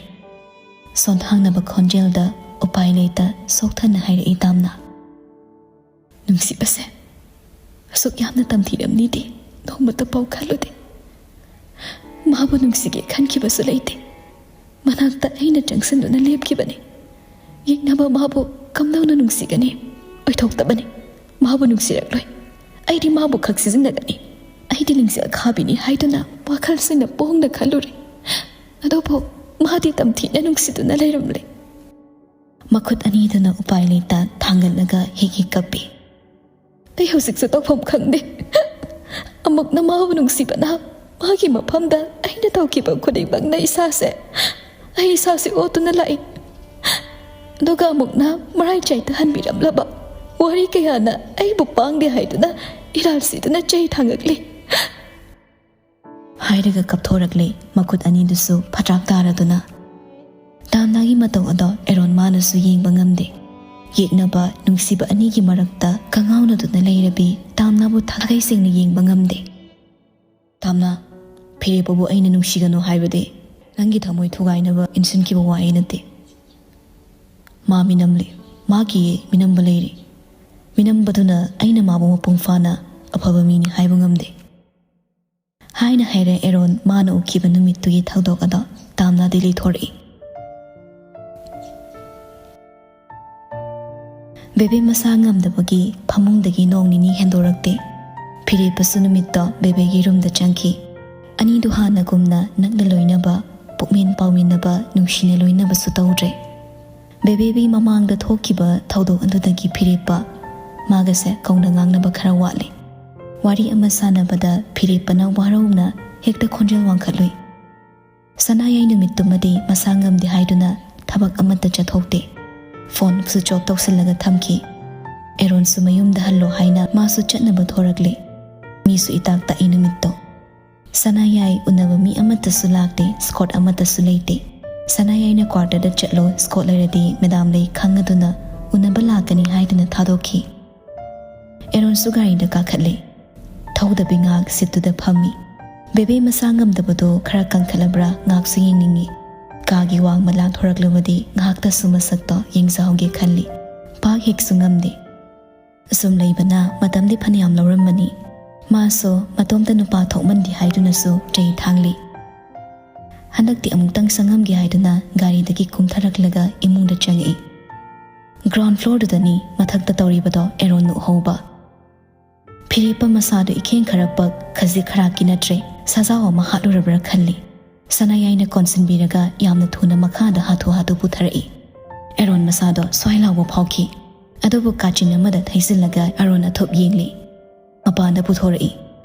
ꯁꯣꯟꯊꯥꯡꯅꯕ ꯈꯣꯟꯖꯦꯜꯗ ꯎꯄꯥꯏ ꯂꯩꯇ ꯁꯣꯛꯊꯅ ꯍꯥꯏꯔꯛꯏ ꯇꯥꯝꯅꯥ꯫ ꯅꯨꯡꯁꯤꯕꯁꯦ ꯑꯁꯨꯛ ꯌꯥꯝꯅ ꯇꯝꯊꯤꯔꯝꯅꯤꯗꯤ ꯅꯣꯡꯃꯇ ꯄꯥꯎ ꯈꯜꯂꯨꯗꯦ꯫ ꯃꯥꯕꯨ ꯅꯨꯡꯁꯤꯒꯦ ꯈꯟꯈꯤꯕꯁꯨ ꯂꯩꯇꯦ꯫ ꯃꯅꯥꯛꯇ ꯑꯩꯅ ꯆꯪꯁꯤꯟꯗꯨꯅ ꯂꯦꯞꯈꯤꯕꯅꯤ꯫ ꯌꯦꯛꯅꯕ ꯃꯥꯕꯨ ꯀꯝꯗꯧꯅ ꯅꯨꯡꯁꯤꯒꯅꯤ? ꯑꯣꯏꯊꯣꯛꯇꯕꯅꯤ꯫ ꯃꯥꯕꯨ ꯅꯨꯡꯁꯤꯔꯛꯂꯣꯏ꯫ ꯑꯩꯗꯤ ꯃꯥꯕꯨ ꯈꯛ ꯁꯤꯖꯤꯟꯅꯒꯅꯤ꯫ ꯑꯩꯗꯤ ꯂꯤꯡꯖꯦꯜ ꯈꯥꯕꯤꯅꯤ ꯍꯥꯏꯗꯨꯅ ꯋꯥꯈꯜꯁꯤꯅ ꯄꯣꯡꯅ ꯈꯜꯂꯨꯔꯦ꯫ ꯑꯗꯨꯕꯨ ꯃꯥꯗꯤ ꯇꯝꯊꯤꯅ ꯅꯨꯡꯁꯤꯗꯨꯅ ꯂꯩꯔꯝꯂꯦ꯫ ꯃꯈꯨꯠ ꯑꯅꯤꯗꯨꯅ ꯎꯄꯥꯏ ꯂꯩꯇ ꯊꯥꯡꯒꯠꯂꯒ ꯍꯦꯛ ꯍꯦꯛ ꯀꯞꯄꯤ꯫ ꯑꯩ ꯍꯧꯖꯤꯛꯁꯨ ꯇꯧꯐꯝ ꯈꯪꯗꯦ꯫ ꯑꯃꯨꯛꯅ ꯃꯥꯕꯨ ꯅꯨꯡꯁꯤꯕꯅ ꯃꯥꯒꯤ ꯃꯐꯝꯗ ꯑꯩꯅ ꯇꯧꯈꯤꯕ ꯈꯨꯗꯤꯡꯃꯛꯅ ꯏꯁꯥꯁꯦ, ꯑꯩ ꯏꯁꯥꯁꯦ ꯑꯣꯠꯇꯨꯅ ꯂꯥꯛꯏ꯫ ꯑꯗꯨꯒ ꯑꯃꯨꯛꯅ ꯃꯔꯥꯏ ꯆꯥꯏꯊꯍꯟꯕꯤꯔꯝꯂꯕ ꯋꯥꯔꯤ ꯀꯌꯥꯅ ꯑꯩꯕꯨ ꯄꯥꯡꯗꯦ ꯍꯥꯏꯗꯨꯅ ꯏꯔꯥꯜ ꯁꯤꯗꯨꯅ ꯆꯩ ꯊꯥꯡꯉꯛꯂꯤ꯫ ꯍꯥꯏꯔꯒ ꯀꯞꯊꯣꯔꯛꯂꯦ, ꯃꯈꯨꯠ ꯑꯅꯤꯗꯨꯁꯨ ꯐꯠꯇ꯭ꯔꯥꯛ ꯇꯥꯔꯗꯨꯅ꯫ ꯇꯥꯝꯅꯥꯒꯤ ꯃꯇꯧ ꯑꯗꯣ ꯑꯦꯔꯣꯟ ꯃꯥꯅꯁꯨ ꯌꯦꯡꯕ ꯉꯝꯗꯦ꯫ ꯌꯦꯛꯅꯕ ꯅꯨꯡꯁꯤꯕ ꯑꯅꯤꯒꯤ ꯃꯔꯛꯇ ꯀꯉꯥꯎꯅꯗꯨꯅ ꯂꯩꯔꯕꯤ ꯇꯥꯝꯅꯥꯕꯨ ꯊꯥꯒꯩ ꯁꯦꯡꯅ ꯌꯦꯡꯕ ꯉꯝꯗꯦ꯫ ꯇꯥꯝꯅꯥ, ꯐꯤꯔꯦꯞꯄꯕꯨ ꯑꯩꯅ ꯅꯨꯡꯁꯤꯒꯅꯨ ꯍꯥꯏꯕꯗꯤ ꯅꯪꯒꯤ ꯊꯃꯣꯏ ꯊꯨꯒꯥꯏꯅꯕ ꯏꯟꯁꯤꯟꯈꯤꯕ ꯋꯥꯍꯩ ꯅꯠꯇꯦ꯫ ꯃꯥ ꯃꯤꯅꯝꯂꯤ, ꯃꯥꯒꯤ ꯃꯤꯅꯝꯕ ꯂꯩꯔꯤ꯫ ꯃꯤꯅꯝꯕꯗꯨꯅ ꯑꯩꯅ ꯃꯥꯕꯨ ꯃꯄꯨꯡ ꯐꯥꯅ ꯑꯐꯕ ꯃꯤꯅꯤ ꯍꯥꯏꯕ ꯉꯝꯗꯦ꯫ ꯍꯥꯏꯅ ꯍꯥꯏꯔꯦ ꯑꯦꯔꯣꯟ ꯃꯥꯅ ꯎꯈꯤꯕ ꯅꯨꯃꯤꯠꯇꯨꯒꯤ ꯊꯧꯗꯣꯛ ꯑꯗꯣ ꯇꯥꯝꯅꯥꯗꯤ ꯂꯩꯊꯣꯔꯛꯏ꯫ ꯕꯦꯕꯦ ꯃꯁꯥ ꯉꯝꯗꯕꯒꯤ ꯐꯃꯨꯡꯗꯒꯤ ꯅꯣꯡ ꯅꯤꯅꯤ ꯍꯦꯟꯗꯣꯔꯛꯇꯦ꯫ ꯐꯤꯔꯦꯞꯄꯁꯨ ꯅꯨꯃꯤꯠꯇꯣ ꯕꯦꯕꯦꯒꯤ ꯔꯨꯝꯗ ꯆꯪꯈꯤ꯫ ꯑꯅꯤꯗꯨ ꯍꯥꯟꯅꯒꯨꯝꯅ ꯅꯛꯅ ꯂꯣꯏꯅꯕ, ꯄꯨꯛꯃꯦꯟ ꯄꯥꯎꯃꯤꯟꯅꯕ, ꯅꯨꯡꯁꯤꯅ ꯂꯣꯏꯅꯕꯁꯨ ꯇꯧꯗ꯭ꯔꯦ꯫ ꯕꯦꯕꯦꯕꯤ ꯃꯃꯥꯡꯗ ꯊꯣꯛꯈꯤꯕ ꯊꯧꯗꯣꯛ ꯑꯗꯨꯗꯒꯤ ꯐꯤꯔꯦꯞꯄ ꯃꯥꯒꯁꯦ ꯀꯧꯅ ꯉꯥꯡꯅꯕ ꯈꯔ ꯋꯥꯠꯂꯤ꯫ ꯋꯥꯔꯤ ꯑꯃ ꯁꯥꯟꯅꯕꯗ ꯐꯤꯔꯦꯞꯄꯅ ꯋꯥꯔꯧꯅ ꯍꯦꯛꯇ ꯈꯣꯟꯖꯦꯜ ꯋꯥꯡꯈꯠꯂꯨꯏ꯫ ꯁꯅꯥꯌꯥꯏ ꯅꯨꯃꯤꯠꯇꯨꯃꯗꯤ ꯃꯁꯥ ꯉꯝꯗꯦ ꯍꯥꯏꯗꯨꯅ ꯊꯕꯛ ꯑꯃꯠꯇ ꯆꯠꯊꯣꯛꯇꯦ꯫ ꯐꯣꯟ ꯁ꯭ꯋꯤꯆ ꯑꯣꯐ ꯇꯧꯁꯤꯜꯂꯒ ꯊꯝꯈꯤ꯫ ꯑꯦꯔꯣꯟꯁꯨ ꯃꯌꯨꯝꯗ ꯍꯜꯂꯣ ꯍꯥꯏꯅ ꯃꯥꯁꯨ ꯆꯠꯅꯕ ꯊꯣꯔꯛꯂꯦ꯫ ꯃꯤꯁꯨ ꯏꯇꯥꯛ ꯇꯥꯛꯏ ꯅꯨꯃꯤꯠꯇꯣ꯫ ꯁꯅꯥꯌꯥꯏ ꯎꯅꯕ ꯃꯤ ꯑꯃꯠꯇꯁꯨ ꯂꯥꯛꯇꯦ, ꯁ꯭ꯀꯣꯠ ꯑꯃꯠꯇꯁꯨ ꯂꯩꯇꯦ꯫ ꯁꯅꯥꯌꯥꯏꯅ ꯀ꯭ꯋꯥꯔꯇꯔꯗ ꯆꯠꯂꯣ, ꯁ꯭ꯀꯣꯠ ꯂꯩꯔꯗꯤ ꯃꯦꯗꯥꯝ ꯂꯩ ꯈꯪꯉꯗꯨꯅ ꯎꯅꯕ ꯂꯥꯛꯀꯅꯤ ꯍꯥꯏꯗꯨꯅ ꯊꯥꯗꯣꯛꯈꯤ꯫ ꯑꯦꯔꯣꯟꯁꯨ ꯒꯥꯔꯤꯗ ꯀꯥꯈꯠꯂꯦ꯫ ꯊꯧꯗꯕꯤ ꯉꯥꯏꯍꯥꯛ ꯁꯤꯠꯇꯨꯗ ꯐꯝꯃꯤ꯫ ꯕꯦꯕꯦ ꯃꯁꯥ ꯉꯝꯗꯕꯗꯣ ꯈꯔ ꯀꯟꯈꯠꯂꯕ꯭ꯔꯥ ꯉꯥꯏꯍꯥꯛꯁꯨ ꯌꯦꯡꯅꯤꯡꯉꯤ꯫ ꯀꯥꯒꯤ ꯋꯥꯡꯃ ꯂꯥꯟꯊꯣꯔꯛꯂꯕꯗꯤ ꯉꯥꯏꯍꯥꯛꯇꯁꯨ ꯃꯁꯛꯇꯣ ꯌꯦꯡꯖꯍꯧꯒꯦ ꯈꯜꯂꯤ꯫ ꯄꯥꯛ ꯍꯦꯛꯁꯨ ꯉꯝꯗꯦ꯫ ꯑꯁꯨꯝ ꯂꯩꯕꯅ ꯃꯇꯝꯗꯤ ꯐꯅꯌꯥꯝ ꯂꯧꯔꯝꯕꯅꯤ꯫ ꯃꯥꯁꯨ ꯃꯇꯣꯝꯇ ꯅꯨꯄꯥ ꯊꯣꯛꯃꯟꯗꯦ ꯍꯥꯏꯗꯨꯅꯁꯨ ꯆꯩ ꯊꯥꯡꯂꯤ꯫ ꯍꯟꯗꯛꯇꯤ ꯑꯃꯨꯛꯇꯪ ꯆꯪꯉꯝꯒꯦ ꯍꯥꯏꯗꯨꯅ ꯒꯥꯔꯤꯗꯒꯤ ꯀꯨꯝꯊꯔꯛꯂꯒ ꯏꯃꯨꯡꯗ ꯆꯪꯉꯛꯏ꯫ ꯒ꯭ꯔꯥꯎꯟ ꯐ꯭ꯂꯣꯔꯗꯨꯗꯅꯤ ꯃꯊꯛꯇ ꯇꯧꯔꯤꯕꯗꯣ ꯑꯦꯔꯣꯟꯅ ꯎꯍꯧꯕ꯫ ꯐꯤꯔꯦꯞꯄ ꯃꯁꯥꯗꯣ ꯏꯈꯦꯡ ꯈꯔ ꯄꯛ, ꯈꯖꯤꯛ ꯈꯔꯥꯛꯀꯤ ꯅꯠꯇ꯭ꯔꯦ, ꯁꯖꯥꯎ ꯑꯃ ꯍꯥꯠꯂꯨꯔꯕ꯭ꯔꯥ ꯈꯜꯂꯤ꯫ ꯁꯅꯥꯌꯥꯏꯅ ꯀꯣꯟꯁꯤꯟꯕꯤꯔꯒ ꯌꯥꯝꯅ ꯊꯨꯅ ꯃꯈꯥꯗ ꯍꯥꯊꯨ ꯍꯥꯊꯨ ꯄꯨꯊꯔꯛꯏ꯫ ꯑꯦꯔꯣꯟ ꯃꯁꯥꯗꯣ ꯁ꯭ꯋꯥꯏ ꯂꯥꯎꯕ ꯐꯥꯎꯈꯤ꯫ ꯑꯗꯨꯕꯨ ꯀꯥꯆꯤꯟ ꯑꯃꯗ ꯊꯩꯖꯤꯜꯂꯒ ꯑꯦꯔꯣꯟ ꯑꯊꯨꯞ ꯌꯦꯡꯂꯤ꯫ ꯃꯄꯥꯟꯗ ꯄꯨꯊꯣꯔꯛꯏ꯫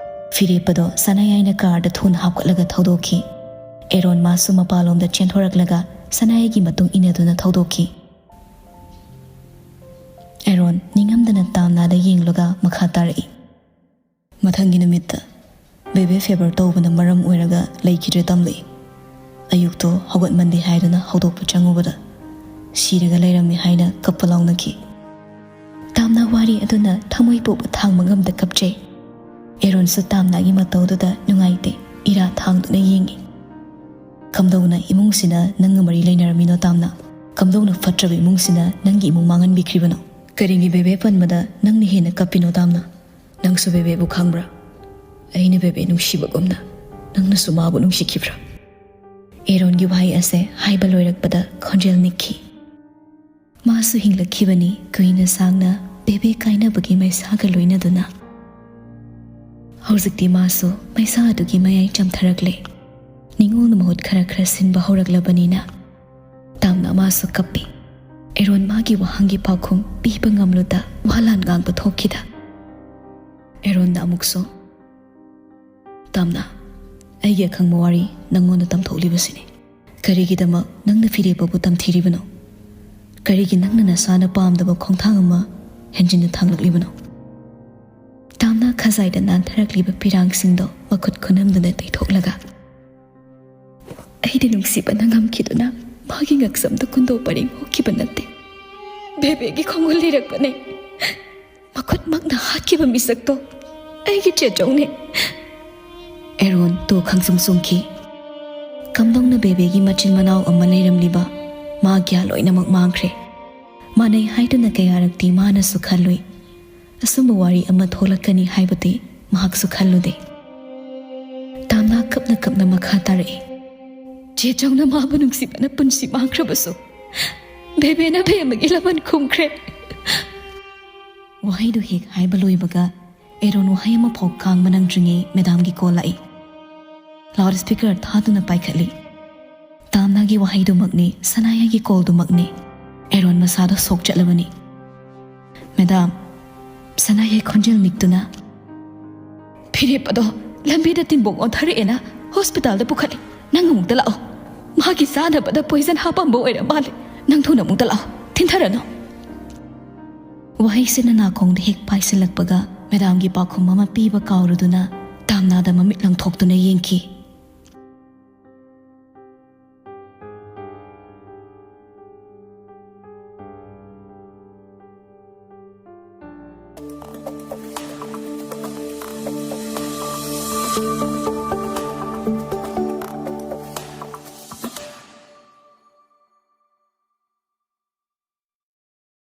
ꯐꯤꯔꯦꯞꯄꯗꯣ ꯁꯅꯥꯌꯥꯏꯅ ꯀꯥꯔꯗ ꯊꯨꯅ ꯍꯥꯞꯀꯠꯂꯒ ꯊꯧꯗꯣꯛꯈꯤ꯫ ꯑꯦꯔꯣꯟ ꯃꯥꯁꯨ ꯃꯄꯥꯟꯂꯣꯝꯗ ꯆꯦꯟꯊꯣꯔꯛꯂꯒ ꯁꯅꯥꯌꯥꯏꯒꯤ ꯃꯇꯨꯡ ꯏꯟꯅꯗꯨꯅ ꯊꯧꯗꯣꯛꯈꯤ꯫ ꯑꯦꯔꯣꯟ ꯅꯤꯡꯉꯝꯗꯅ ꯇꯥꯝꯅꯥꯗ ꯌꯦꯡꯂꯒ ꯃꯈꯥ ꯇꯥꯔꯛꯏ꯫ ꯃꯊꯪꯒꯤ ꯅꯨꯃꯤꯠꯇ ꯕꯦꯕꯦ ꯐꯦꯚꯔ ꯇꯧꯕꯅ ꯃꯔꯝ ꯑꯣꯏꯔꯒ ꯂꯩꯈꯤꯗ꯭ꯔꯦ ꯇꯝꯂꯨꯏ꯫ ꯑꯌꯨꯛꯇꯣ ꯍꯧꯒꯠꯃꯟꯗꯦ ꯍꯥꯏꯗꯨꯅ ꯍꯧꯗꯣꯛꯄ ꯆꯪꯉꯨꯕꯗ ꯁꯤꯔꯒ ꯂꯩꯔꯝꯃꯤ ꯍꯥꯏꯅ ꯀꯞꯄ ꯂꯥꯎꯅꯈꯤ꯫ ꯇꯥꯝꯅꯥ ꯋꯥꯔꯤ ꯑꯗꯨꯅ ꯊꯃꯣꯏ ꯄꯨꯕ ꯊꯥꯡꯕ ꯉꯝꯗ ꯀꯞꯆꯩ꯫ ꯑꯦꯔꯣꯟꯁꯨ ꯇꯥꯝꯅꯥꯒꯤ ꯃꯇꯧꯗꯨꯗ ꯅꯨꯡꯉꯥꯏꯇꯦ, ꯏꯔꯥ ꯊꯥꯡꯗꯨꯅ ꯌꯦꯡꯉꯤ꯫ ꯀꯝꯗꯧꯅ ꯏꯃꯨꯡꯁꯤꯅ ꯅꯪꯒ ꯃꯔꯤ ꯂꯩꯅꯔꯝꯃꯤꯅꯣ ꯇꯥꯝꯅꯥ? ꯀꯝꯗꯧꯅ ꯐꯠꯇ꯭ꯔꯕ ꯏꯃꯨꯡꯁꯤꯅ ꯅꯪꯒꯤ ꯏꯃꯨꯡ ꯃꯥꯡꯍꯟꯕꯤꯈ꯭ꯔꯤꯕꯅꯣ? ꯀꯔꯤꯒꯤ ꯕꯦꯕꯦ ꯄꯟꯕꯗ ꯅꯪꯅ ꯍꯦꯟꯅ ꯀꯞꯄꯤꯅꯣ ꯇꯥꯝꯅꯥ? ꯅꯪꯁꯨ ꯕꯦꯕꯦꯕꯨ ꯈꯪꯕ꯭ꯔꯥ? ꯑꯩꯅ ꯕꯦꯕꯦ ꯅꯨꯡꯁꯤꯕꯒꯨꯝꯅ ꯅꯪꯅꯁꯨ ꯃꯥꯕꯨ ꯅꯨꯡꯁꯤꯈꯤꯕ꯭ꯔꯥ? ꯑꯦꯔꯣꯟꯒꯤ ꯋꯥꯍꯩ ꯑꯁꯦ ꯍꯥꯏꯕ ꯂꯣꯏꯔꯛꯄꯗ ꯈꯣꯟꯖꯦꯜ ꯅꯤꯛꯈꯤ꯫ ꯃꯥꯁꯨ ꯍꯤꯡꯂꯛꯈꯤꯕꯅꯤ ꯀꯨꯏꯅ ꯁꯥꯡꯅ ꯕꯦꯕꯦ ꯀꯥꯏꯅꯕꯒꯤ ꯃꯩꯁꯥꯒ ꯂꯣꯏꯅꯗꯨꯅ꯫ ꯍꯧꯖꯤꯛꯇꯤ ꯃꯥꯁꯨ ꯃꯩꯁꯥ ꯑꯗꯨꯒꯤ ꯃꯌꯥꯏ ꯆꯝꯊꯔꯛꯂꯦ꯫ ꯅꯤꯡꯉꯣꯜꯅ ꯃꯍꯨꯠ ꯈꯔ ꯈꯔ ꯁꯤꯟꯕ ꯍꯧꯔꯛꯂꯕꯅꯤꯅ꯫ ꯇꯥꯝꯅ ꯃꯥꯁꯨ ꯀꯞꯄꯤ꯫ ꯑꯦꯔꯣꯟ ꯃꯥꯒꯤ ꯋꯥꯍꯪꯒꯤ ꯄꯥꯎꯈꯨꯝ ꯄꯤꯕ ꯉꯝꯂꯨꯗ ꯋꯥꯂꯥꯟ ꯉꯥꯡꯕ ꯊꯣꯛꯈꯤꯗ꯫ ꯑꯦꯔꯣꯟꯅ ꯑꯃꯨꯛꯁꯨ, "ꯇꯥꯝꯅ, ꯑꯩꯒꯤ ꯑꯈꯪꯕ ꯋꯥꯔꯤ ꯅꯪꯉꯣꯟꯗ ꯇꯝꯊꯣꯛꯂꯤꯕꯁꯤꯅꯤ꯫ ꯀꯔꯤꯒꯤꯗꯃꯛ ꯅꯪꯅ ꯐꯤꯔꯦꯞꯄꯕꯨ ꯇꯝꯊꯤꯔꯤꯕꯅꯣ? ꯀꯔꯤꯒꯤ ꯅꯪꯅ ꯅꯁꯥꯅ ꯄꯥꯝꯗꯕ ꯈꯣꯡꯊꯥꯡ ꯑꯃ ꯍꯦꯟꯖꯤꯟꯅ ꯊꯥꯡꯂꯛꯂꯤꯕꯅꯣ? ꯇꯥꯝꯅꯥ ꯈꯖꯥꯏꯗ ꯅꯥꯟꯊꯔꯛꯂꯤꯕ ꯄꯤꯔꯥꯡꯁꯤꯡꯗꯣ ꯃꯈꯨꯠ ꯈꯨꯅꯝꯗꯨꯅ ꯇꯩꯊꯣꯛꯂꯒ, "ꯑꯩꯗꯤ ꯅꯨꯡꯁꯤꯕꯅ ꯉꯝꯈꯤꯗꯨꯅ ꯃꯥꯒꯤ ꯉꯛꯁꯝꯗ ꯀꯨꯟꯗꯣ ꯄꯔꯤꯡ ꯍꯣꯛꯈꯤꯕ ꯅꯠꯇꯦ꯫ ꯕꯦꯕꯦꯒꯤ ꯈꯣꯡꯒꯨꯜ ꯂꯤꯔꯛꯄꯅꯦ꯫ ꯃꯈꯨꯠꯃꯛꯅ ꯍꯥꯠꯈꯤꯕ ꯃꯤꯁꯛꯇꯣ ꯑꯩꯒꯤ ꯆꯦꯆꯧꯅꯦ꯫" ꯑꯦꯔꯣꯟ ꯇꯨ ꯈꯪꯁꯨꯝ ꯁꯨꯝꯈꯤ꯫ ꯀꯝꯗꯧꯅ ꯕꯦꯕꯦꯒꯤ ꯃꯆꯤꯟ ꯃꯅꯥꯎ ꯑꯃ ꯂꯩꯔꯝꯂꯤꯕ ꯃꯥ ꯒ꯭ꯌꯥꯟ ꯂꯣꯏꯅꯃꯛ ꯃꯥꯡꯈ꯭ꯔꯦ꯫ ꯃꯥꯟꯅꯩ ꯍꯥꯏꯗꯨꯅ ꯀꯌꯥꯔꯛꯇꯤ ꯃꯥꯅꯁꯨ ꯈꯜꯂꯨꯏ꯫ ꯑꯁꯨꯝꯕ ꯋꯥꯔꯤ ꯑꯃ ꯊꯣꯛꯂꯛꯀꯅꯤ ꯍꯥꯏꯕꯗꯤ ꯃꯍꯥꯛꯁꯨ ꯈꯜꯂꯨꯗꯦ꯫ ꯇꯥꯝꯅꯥ ꯀꯞꯅ ꯀꯞꯅ ꯃꯈꯥ ꯇꯥꯔꯛꯏ, "ꯆꯦꯆꯧꯅ ꯃꯥꯕꯨ ꯅꯨꯡꯁꯤꯕꯅ ꯄꯨꯟꯁꯤ ꯃꯥꯡꯈ꯭ꯔꯕꯁꯨ, ꯕꯦꯕꯦꯅ ꯕꯦꯝꯃꯒꯤ ꯂꯃꯟ ꯈꯨꯝꯈ꯭ꯔꯦ꯫" ꯋꯥꯍꯩꯗꯨ ꯍꯦꯛ ꯍꯥꯏꯕ ꯂꯣꯏꯕꯒ ꯑꯦꯔꯣꯟ ꯋꯥꯍꯩ ꯑꯃꯐꯥꯎ ꯈꯥꯡꯕ ꯅꯪꯗ꯭ꯔꯤꯉꯩ ꯃꯦꯗꯥꯝꯒꯤ ꯀꯣꯜ ꯂꯥꯛꯏ꯫ ꯂꯥꯎꯗ ꯁ꯭ꯄꯤꯀꯔ ꯊꯥꯗꯨꯅ ꯄꯥꯏꯈꯠꯂꯤ꯫ ꯇꯥꯝꯅꯥꯒꯤ ꯋꯥꯍꯩꯗꯨꯃꯛꯅꯤ, ꯁꯅꯥꯌꯥꯒꯤ ꯀꯣꯜꯗꯨꯃꯛꯅꯤ꯫ ꯑꯦꯔꯣꯟ ꯃꯁꯥꯗꯣ ꯁꯣꯛ ꯆꯠꯂꯕꯅꯤ꯫ "ꯃꯦꯗꯥꯝ꯫" ꯁꯅꯥꯌꯥꯏ ꯈꯣꯟꯖꯦꯜ ꯅꯤꯛꯇꯨꯅ, "ꯐꯤꯔꯦꯞ ꯑꯗꯣ ꯂꯝꯕꯤꯗ ꯇꯤꯟꯕꯣꯡ ꯑꯣꯟꯊꯔꯛꯑꯦꯅ ꯍꯣꯁꯄꯤꯇꯥꯜꯗ ꯄꯨꯈꯠꯂꯤ꯫ ꯅꯪ ꯑꯃꯨꯛꯇ ꯂꯥꯛꯑꯣ꯫ ꯃꯥꯒꯤ ꯆꯥꯅꯕꯗ ꯄꯣꯏꯖꯟ ꯍꯥꯞꯄꯝꯕ ꯑꯣꯏꯔ ꯃꯥꯜꯂꯦ꯫ ꯅꯪ ꯊꯨꯅ ꯑꯃꯨꯛꯇ ꯂꯥꯛꯑꯣ꯫ ꯊꯤꯟꯊꯔꯅꯨ꯫" ꯋꯥꯍꯩꯁꯤꯅ ꯅꯥꯀꯣꯡꯗ ꯍꯦꯛ ꯄꯥꯏꯁꯤꯜꯂꯛꯄꯒ ꯃꯦꯗꯥꯝꯒꯤ ꯄꯥꯎꯈꯨꯝ ꯑꯃ ꯄꯤꯕ ꯀꯥꯎꯔꯨꯗꯨꯅ ꯇꯥꯝꯅꯥꯗ ꯃꯃꯤꯠ ꯂꯪꯊꯣꯛꯇꯨꯅ ꯌꯦꯡꯈꯤ꯫